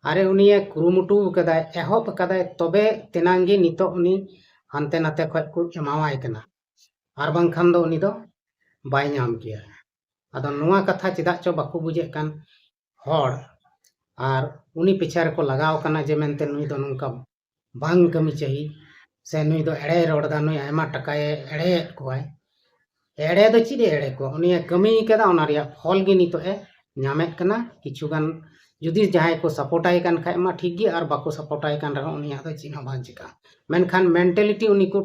ᱟᱨᱮ, ᱩᱱᱤᱭᱮ ᱠᱩᱨᱩᱢᱩᱴᱩ ᱟᱠᱟᱫᱟᱭ, ᱮᱦᱚᱵ ᱟᱠᱟᱫᱟᱭ, ᱛᱚᱵᱮ ᱛᱮᱱᱟᱝ ᱜᱮ ᱱᱤᱛᱚᱜ ᱩᱱᱤ ᱦᱟᱱᱛᱮ ᱱᱟᱛᱮ ᱠᱷᱚᱡ ᱠᱚ ᱮᱢᱟᱣᱟᱭ ᱠᱟᱱᱟ, ᱟᱨ ᱵᱟᱝᱠᱷᱟᱱ ᱫᱚ ᱩᱱᱤ ᱫᱚ ᱵᱟᱭ ᱧᱟᱢ ᱠᱮᱭᱟ᱾ ᱟᱫᱚ ᱱᱚᱣᱟ ᱠᱟᱛᱷᱟ ᱪᱮᱫᱟᱜ ᱪᱚ ᱵᱟᱠᱚ ᱵᱩᱡᱮᱫ ᱠᱟᱱ ᱦᱚᱲ, ᱟᱨ ᱩᱱᱤ ᱯᱤᱪᱷᱟ ᱨᱮᱠᱚ ᱞᱟᱜᱟᱣ ᱠᱟᱱᱟ ᱡᱮ ᱢᱮᱱᱛᱮ ᱱᱩᱭ ᱫᱚ ᱱᱚᱝᱠᱟ ᱵᱟᱝ ᱠᱟᱹᱢᱤ ᱪᱟᱹᱦᱤ, ᱥᱮ ᱱᱩᱭ ᱫᱚ ᱮᱲᱮᱭ ᱨᱚᱲ ᱮᱫᱟ, ᱱᱩᱭ ᱟᱭᱢᱟ ᱴᱟᱠᱟᱭ ᱮᱲᱮᱭᱮᱫ ᱠᱚᱣᱟᱭ᱾ ᱮᱲᱮ ᱫᱚ ᱪᱮᱫ ᱮ ᱮᱲᱮ ᱠᱚᱣᱟ? ᱩᱱᱤᱭᱮ ᱠᱟᱹᱢᱤ ᱠᱟᱫᱟ, ᱚᱱᱟ ᱨᱮᱭᱟᱜ ᱯᱷᱚᱞ ᱜᱮ ᱱᱤᱛᱚᱜ ᱮ ᱧᱟᱢᱮᱫ ᱠᱟᱱᱟ᱾ ᱠᱤᱪᱷᱩ ᱜᱟᱱ ᱡᱩᱫᱤ ᱡᱟᱦᱟᱸᱭ ᱠᱚ ᱥᱟᱯᱳᱨᱴᱟᱭ ᱠᱟᱱ ᱠᱷᱟᱡ ᱢᱟ ᱴᱷᱤᱠ ᱜᱮ, ᱟᱨ ᱵᱟᱠᱚ ᱥᱟᱯᱳᱨᱴᱟᱭ ᱠᱟᱱ ᱨᱮᱦᱚᱸ ᱩᱱᱤᱭᱟᱜ ᱫᱚ ᱪᱮᱫ ᱦᱚᱸ ᱵᱟᱝ ᱪᱤᱠᱟᱹᱜᱼᱟ᱾ ᱢᱮᱱᱠᱷᱟᱱ ᱢᱮᱱᱴᱟᱞᱤᱴᱤ ᱩᱱᱤ ᱠᱚ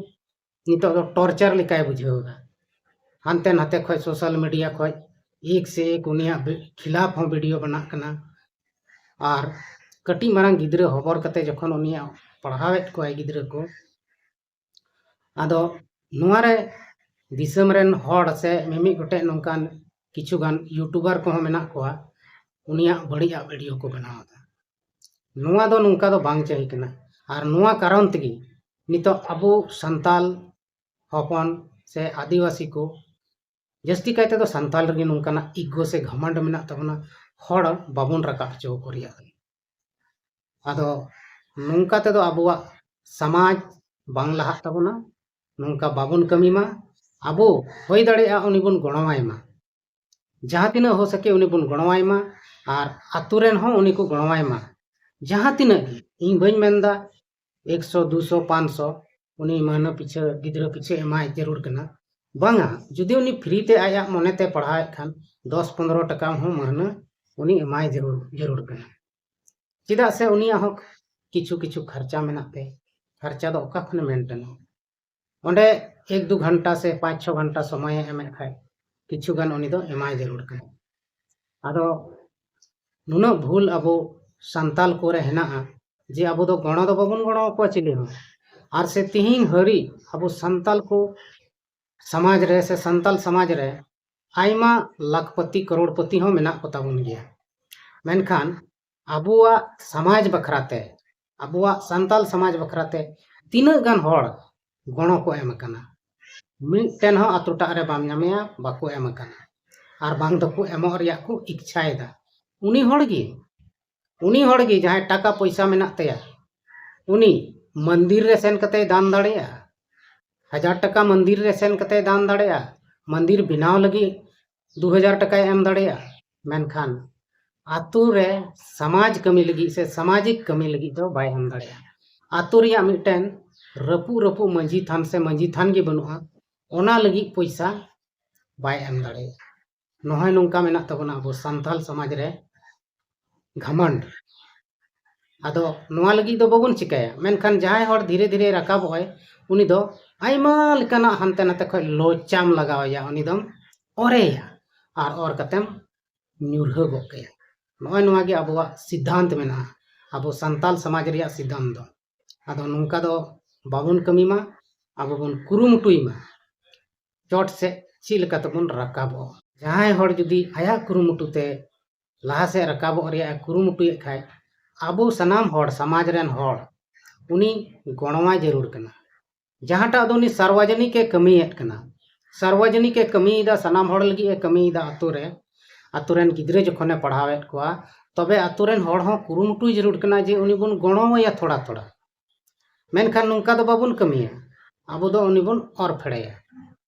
ᱱᱤᱛᱚᱜ ᱫᱚ ᱴᱚᱨᱪᱟᱨ ᱞᱮᱠᱟᱭ ᱵᱩᱡᱷᱟᱹᱣ ᱮᱫᱟ᱾ ᱦᱟᱱᱛᱮ ᱱᱟᱛᱮ ᱠᱷᱚᱡ, ᱥᱳᱥᱟᱞ ᱢᱤᱰᱤᱭᱟ ᱠᱷᱚᱡ ᱮᱠ ᱥᱮ ᱮᱠ ᱩᱱᱤᱭᱟᱜ ᱵᱤ- ᱠᱷᱤᱞᱟᱯ ᱦᱚᱸ ᱵᱷᱤᱰᱤᱭᱳ ᱵᱮᱱᱟᱜ ᱠᱟᱱᱟ᱾ ᱟᱨ ᱠᱟᱹᱴᱤᱡ ᱢᱟᱨᱟᱝ ᱜᱤᱫᱽᱨᱟᱹ ᱦᱚᱵᱚᱨ ᱠᱟᱛᱮ ᱡᱚᱠᱷᱚᱱ ᱩᱱᱤᱭᱟᱜ ᱯᱟᱲᱦᱟᱣᱮᱫ ᱠᱚᱣᱟᱭ ᱜᱤᱫᱽᱨᱟᱹ ᱠᱚ, ᱟᱫᱚ ᱱᱚᱣᱟ ᱨᱮ ᱫᱤᱥᱚᱢ ᱨᱮᱱ ᱦᱚᱲ ᱥᱮ ᱢᱤᱢᱤᱫ ᱜᱚᱴᱮᱡ ᱱᱚᱝᱠᱟᱱ ᱠᱤᱪᱷᱩ ᱜᱟᱱ ᱭᱩᱴᱩᱵᱟᱨ ᱠᱚᱦᱚᱸ ᱢᱮᱱᱟᱜ ᱠᱚᱣᱟ, ᱩᱱᱤᱭᱟᱜ ᱵᱟᱹᱲᱤᱡᱟᱜ ᱵᱷᱤᱰᱤᱭᱳ ᱠᱚ ᱵᱮᱱᱟᱣ ᱮᱫᱟ᱾ ᱱᱚᱣᱟ ᱫᱚ ᱱᱚᱝᱠᱟ ᱫᱚ ᱵᱟᱝ ᱪᱟᱹᱦᱤ ᱠᱟᱱᱟ᱾ ᱟᱨ ᱱᱚᱣᱟ ᱠᱟᱨᱚᱱ ᱛᱮᱜᱮ ᱱᱤᱛᱚᱜ ᱟᱵᱚ ᱥᱟᱱᱛᱟᱞ ᱦᱚᱯᱚᱱ ᱥᱮ ᱟᱹᱫᱤᱵᱟᱹᱥᱤ ᱠᱚ ᱡᱟᱹᱥᱛᱤ ᱠᱟᱭ ᱛᱮᱫᱚ ᱥᱟᱱᱛᱟᱞ ᱨᱮᱜᱮ ᱱᱚᱝᱠᱟᱱᱟᱜ ᱤᱜᱳ ᱥᱮ ᱜᱷᱟᱢᱟᱱᱰ ᱢᱮᱱᱟᱜ ᱛᱟᱵᱚᱱᱟ, ᱦᱚᱲ ᱵᱟᱵᱚᱱ ᱨᱟᱠᱟᱵ ᱦᱚᱪᱚ ᱟᱠᱚ ᱨᱮᱭᱟᱜ᱾ ᱟᱫᱚ ᱱᱚᱝᱠᱟ ᱛᱮᱫᱚ ᱟᱵᱚᱣᱟᱜ ᱥᱚᱢᱟᱡᱽ ᱵᱟᱝ ᱞᱟᱦᱟᱜ ᱛᱟᱵᱚᱱᱟ᱾ ᱱᱚᱝᱠᱟ ᱵᱟᱵᱚᱱ ᱠᱟᱹᱢᱤ ᱢᱟ᱾ ᱟᱵᱚ ᱦᱩᱭ ᱫᱟᱲᱮᱭᱟᱜᱼᱟ ᱩᱱᱤ ᱵᱚᱱ ᱜᱚᱲᱚᱣᱟᱭ ᱢᱟ, ᱡᱟᱦᱟᱸ ᱛᱤᱱᱟᱹᱜ ᱦᱚ ᱥᱟᱠᱮ ᱩᱱᱤ ᱵᱚᱱ ᱜᱚᱲᱚᱣᱟᱭ ᱢᱟ, ᱟᱨ ᱟᱛᱳ ᱨᱮᱱ ᱦᱚᱸ ᱩᱱᱤ ᱠᱚ ᱜᱚᱲᱚᱣᱟᱭ ᱢᱟ᱾ ᱡᱟᱦᱟᱸ ᱛᱤᱱᱟᱹᱜ ᱜᱮ, ᱤᱧ ᱵᱟᱹᱧ ᱢᱮᱱᱫᱟ ᱮᱠᱥᱚ, ᱫᱩᱥᱚ, ᱯᱟᱸᱪᱥᱚ ᱩᱱᱤ ᱢᱟᱹᱦᱱᱟᱹ ᱯᱤᱪᱷᱟᱹ, ᱜᱤᱫᱽᱨᱟᱹ ᱯᱤᱪᱷᱟᱹ ᱮᱢᱟᱭ ᱡᱟᱹᱨᱩᱲ ᱠᱟᱱᱟ, ᱵᱟᱝᱟ᱾ ᱡᱩᱫᱤ ᱩᱱᱤ ᱯᱷᱨᱤ ᱛᱮ ᱟᱭᱟᱜ ᱢᱚᱱᱮ ᱛᱮ ᱯᱟᱲᱦᱟᱣᱮᱫ ᱠᱷᱟᱱ ᱫᱚᱥ ᱯᱚᱱᱨᱚ ᱴᱟᱠᱟ ᱦᱚᱸ ᱢᱟᱹᱦᱱᱟᱹ ᱩᱱᱤ ᱮᱢᱟᱭ ᱡᱟᱹᱨᱩᱲ, ᱡᱟᱹᱨᱩᱲ ᱠᱟᱱᱟ᱾ ᱪᱮᱫᱟᱜ ᱥᱮ ᱩᱱᱤᱭᱟᱜ ᱦᱚᱸ ᱠᱤᱪᱷᱩ ᱠᱤᱪᱷᱩ ᱠᱷᱟᱨᱪᱟ ᱢᱮᱱᱟᱜ ᱛᱟᱭ᱾ ᱠᱷᱟᱨᱪᱟ ᱫᱚ ᱚᱠᱟ ᱠᱷᱚᱱᱮ ᱢᱮᱱᱴᱮᱱᱟ? ᱚᱸᱰᱮ ᱮᱠ ᱫᱩ ᱜᱷᱚᱱᱴᱟ ᱥᱮ ᱯᱟᱸᱪ ᱪᱷᱚ ᱜᱷᱚᱱᱴᱟ ᱥᱚᱢᱚᱭᱮ ᱮᱢᱮᱫ ᱠᱷᱟᱡ ᱠᱤᱪᱷᱩ ᱜᱟᱱ ᱩᱱᱤ ᱫᱚ ᱮᱢᱟᱭ ᱡᱟᱹᱨᱩᱲ ᱠᱟᱱᱟ᱾ ᱟᱫᱚ ᱱᱩᱱᱟᱹᱜ ᱵᱷᱩᱞ ᱟᱵᱚ ᱥᱟᱱᱛᱟᱞ ᱠᱚᱨᱮ ᱦᱮᱱᱟᱜᱼᱟ ᱡᱮ ᱟᱵᱚ ᱫᱚ ᱜᱚᱲᱚ ᱫᱚ ᱵᱟᱵᱚᱱ ᱜᱚᱲᱚ ᱟᱠᱚᱣᱟ ᱪᱤᱞᱤ ᱦᱚᱸ᱾ ᱟᱨ ᱥᱮ ᱛᱤᱦᱤᱧ ᱦᱟᱹᱨᱤᱡ ᱟᱵᱚ ᱥᱟᱱᱛᱟᱞ ᱠᱚ ᱥᱚᱢᱟᱡᱽ ᱨᱮ ᱥᱮ ᱥᱟᱱᱛᱟᱞ ᱥᱚᱢᱟᱡᱽ ᱨᱮ ᱟᱭᱢᱟ ᱞᱟᱠᱷᱯᱟᱹᱛᱤ ᱠᱨᱳᱲᱯᱟᱹᱛᱤ ᱦᱚᱸ ᱢᱮᱱᱟᱜ ᱠᱚ ᱛᱟᱵᱚᱱ ᱜᱮᱭᱟ᱾ ᱢᱮᱱᱠᱷᱟᱱ ᱟᱵᱚᱣᱟᱜ ᱥᱚᱢᱟᱡᱽ ᱵᱟᱠᱷᱨᱟ ᱛᱮ, ᱟᱵᱚᱣᱟᱜ ᱥᱟᱱᱛᱟᱞ ᱥᱚᱢᱟᱡᱽ ᱵᱟᱠᱷᱨᱟ ᱛᱮ ᱛᱤᱱᱟᱹᱜ ᱜᱟᱱ ᱦᱚᱲ ᱜᱚᱲᱚ ᱠᱚ ᱮᱢ ᱟᱠᱟᱱᱟ? ᱢᱤᱫᱴᱮᱱ ᱦᱚᱸ ᱟᱛᱳ ᱴᱟᱜ ᱨᱮ ᱵᱟᱢ ᱧᱟᱢᱮᱭᱟ ᱵᱟᱠᱚ ᱮᱢ ᱟᱠᱟᱱᱟ, ᱟᱨ ᱵᱟᱝ ᱫᱚᱠᱚ ᱮᱢᱚᱜ ᱨᱮᱭᱟᱜ ᱠᱚ ᱤᱪᱪᱷᱟᱭᱮᱫᱟ᱾ ᱩᱱᱤ ᱦᱚᱲ ᱜᱮ, ᱩᱱᱤ ᱦᱚᱲ ᱜᱮ ᱡᱟᱦᱟᱸᱭ ᱴᱟᱠᱟ ᱯᱚᱭᱥᱟ ᱢᱮᱱᱟᱜ ᱛᱟᱭᱟ, ᱩᱱᱤ ᱢᱚᱱᱫᱤᱨ ᱨᱮ ᱥᱮᱱ ᱠᱟᱛᱮᱭ ᱫᱟᱱ ᱫᱟᱲᱮᱭᱟᱜᱼᱟ᱾ ᱦᱟᱡᱟᱨ ᱴᱟᱠᱟ ᱢᱚᱱᱫᱤᱨ ᱨᱮ ᱥᱮᱱ ᱠᱟᱛᱮᱭ ᱫᱟᱱ ᱫᱟᱲᱮᱭᱟᱜᱼᱟ᱾ ᱢᱚᱱᱫᱤᱨ ᱵᱮᱱᱟᱣ ᱞᱟᱹᱜᱤᱫ ᱫᱩ ᱦᱟᱡᱟᱨ ᱴᱟᱠᱟᱭ ᱮᱢ ᱫᱟᱲᱮᱭᱟᱜᱼᱟ᱾ ᱢᱮᱱᱠᱷᱟᱱ ᱟᱛᱳ ᱨᱮ ᱥᱚᱢᱟᱡᱽ ᱠᱟᱹᱢᱤ ᱞᱟᱹᱜᱤᱫ ᱥᱮ ᱥᱟᱢᱟᱡᱤᱠ ᱠᱟᱹᱢᱤ ᱞᱟᱹᱜᱤᱫ ᱫᱚ ᱵᱟᱭ ᱮᱢ ᱫᱟᱲᱮᱭᱟᱜᱼᱟ᱾ ᱟᱛᱳ ᱨᱮᱭᱟᱜ ᱢᱤᱫᱴᱮᱱ ᱨᱟᱹᱯᱩᱫ ᱨᱟᱹᱯᱩᱫ ᱢᱟᱹᱡᱷᱤ ᱛᱷᱟᱱ ᱥᱮ ᱢᱟᱹᱡᱷᱤ ᱛᱷᱟᱱ ᱜᱮ ᱵᱟᱹᱱᱩᱜᱼᱟ, ᱚᱱᱟ ᱞᱟᱹᱜᱤᱫ ᱯᱚᱭᱥᱟ ᱵᱟᱭ ᱮᱢ ᱫᱟᱲᱮᱭᱟᱜᱼᱟ᱾ ᱱᱚᱜᱼᱚᱭ ᱱᱚᱝᱠᱟ ᱢᱮᱱᱟᱜ ᱛᱟᱵᱚᱱᱟ ᱟᱵᱚ ᱥᱟᱱᱛᱟᱞ ᱥᱚᱢᱟᱡᱽ ᱨᱮ᱾ ᱜᱷᱟᱢᱟᱱᱰ᱾ ᱟᱫᱚ ᱱᱚᱣᱟ ᱞᱟᱹᱜᱤᱫ ᱫᱚ ᱵᱟᱵᱚᱱ ᱪᱤᱠᱟᱹᱭᱟ, ᱢᱮᱱᱠᱷᱟᱱ ᱡᱟᱦᱟᱸᱭ ᱦᱚᱲ ᱫᱷᱤᱨᱮ ᱫᱷᱤᱨᱮ ᱨᱟᱠᱟᱵᱚᱜ ᱟᱭ, ᱩᱱᱤ ᱫᱚ ᱟᱭᱢᱟ ᱞᱮᱠᱟᱱᱟᱜ ᱦᱟᱱᱛᱮ ᱱᱟᱛᱮ ᱠᱷᱚᱱ ᱞᱚᱪᱟᱢ ᱞᱟᱜᱟᱣ ᱟᱭᱟ, ᱩᱱᱤ ᱫᱚᱢ ᱚᱨᱮᱭᱟ ᱟᱨ ᱚᱨ ᱠᱟᱛᱮᱢ ᱧᱩᱨᱦᱟᱹ ᱜᱚᱫ ᱠᱟᱭᱟ᱾ ᱱᱚᱜᱼᱚᱭ ᱱᱚᱣᱟ ᱜᱮ ᱟᱵᱚᱣᱟᱜ ᱥᱤᱫᱽᱫᱷᱟᱱᱛ ᱢᱮᱱᱟᱜᱼᱟ, ᱟᱵᱚ ᱥᱟᱱᱛᱟᱞ ᱥᱚᱢᱟᱡᱽ ᱨᱮᱭᱟᱜ ᱥᱤᱫᱽᱫᱷᱟᱱᱛ ᱫᱚ᱾ ᱟᱫᱚ ᱱᱚᱝᱠᱟ ᱫᱚ ᱵᱟᱵᱚᱱ ᱠᱟᱹᱢᱤ ᱢᱟ, ᱟᱵᱚ ᱵᱚᱱ ᱠᱩᱨᱩᱢᱩᱴᱩᱭ ᱢᱟ ᱪᱚᱴ ᱥᱮᱫ ᱪᱮᱫ ᱞᱮᱠᱟ ᱛᱮᱵᱚᱱ ᱨᱟᱠᱟᱵᱚᱜᱼᱟ᱾ ᱡᱟᱦᱟᱸᱭ ᱦᱚᱲ ᱡᱩᱫᱤ ᱟᱭᱟᱜ ᱠᱩᱨᱩᱢᱩᱴᱩ ᱛᱮ ᱞᱟᱦᱟ ᱥᱮᱫ ᱨᱟᱠᱟᱵᱚᱜ ᱨᱮᱭᱟᱜ ᱮ ᱠᱩᱨᱩᱢᱩᱴᱩᱭᱮᱫ ᱠᱷᱟᱡ, ᱟᱵᱚ ᱥᱟᱱᱟᱢ ᱦᱚᱲ, ᱥᱚᱢᱟᱡᱽ ᱨᱮᱱ ᱦᱚᱲ ᱩᱱᱤ ᱜᱚᱲᱚᱣᱟᱭ ᱡᱟᱹᱨᱩᱲ ᱠᱟᱱᱟ᱾ ᱡᱟᱦᱟᱸᱴᱟᱜ ᱫᱚ ᱩᱱᱤ ᱥᱟᱨᱣᱟᱡᱚᱱᱤᱠ ᱮ ᱠᱟᱹᱢᱤᱭᱮᱫ ᱠᱟᱱᱟ, ᱥᱟᱨᱣᱟᱡᱚᱱᱤᱠ ᱮ ᱠᱟᱹᱢᱤᱭᱮᱫᱟ, ᱥᱟᱱᱟᱢ ᱦᱚᱲ ᱞᱟᱹᱜᱤᱫ ᱮ ᱠᱟᱹᱢᱤᱭᱮᱫᱟ ᱟᱛᱳ ᱨᱮ, ᱟᱛᱳ ᱨᱮᱱ ᱜᱤᱫᱽᱨᱟᱹ ᱡᱚᱠᱷᱚᱱᱮ ᱯᱟᱲᱦᱟᱣᱮᱫ ᱠᱚᱣᱟ, ᱛᱚᱵᱮ ᱟᱛᱳ ᱨᱮᱱ ᱦᱚᱲ ᱦᱚᱸ ᱠᱩᱨᱩᱢᱩᱴᱩᱭ ᱡᱟᱹᱨᱩᱲ ᱠᱟᱱᱟ ᱡᱮ ᱩᱱᱤ ᱵᱚᱱ ᱜᱚᱲᱚᱣᱟᱭᱟ ᱛᱷᱚᱲᱟ ᱛᱷᱚᱲᱟ᱾ ᱢᱮᱱᱠᱷᱟᱱ ᱱᱚᱝᱠᱟ ᱫᱚ ᱵᱟᱵᱚᱱ ᱠᱟᱹᱢᱤᱭᱟ, ᱟᱵᱚ ᱫᱚ ᱩᱱᱤ ᱵᱚᱱ ᱚᱨ ᱯᱷᱮᱲᱮᱭᱟ᱾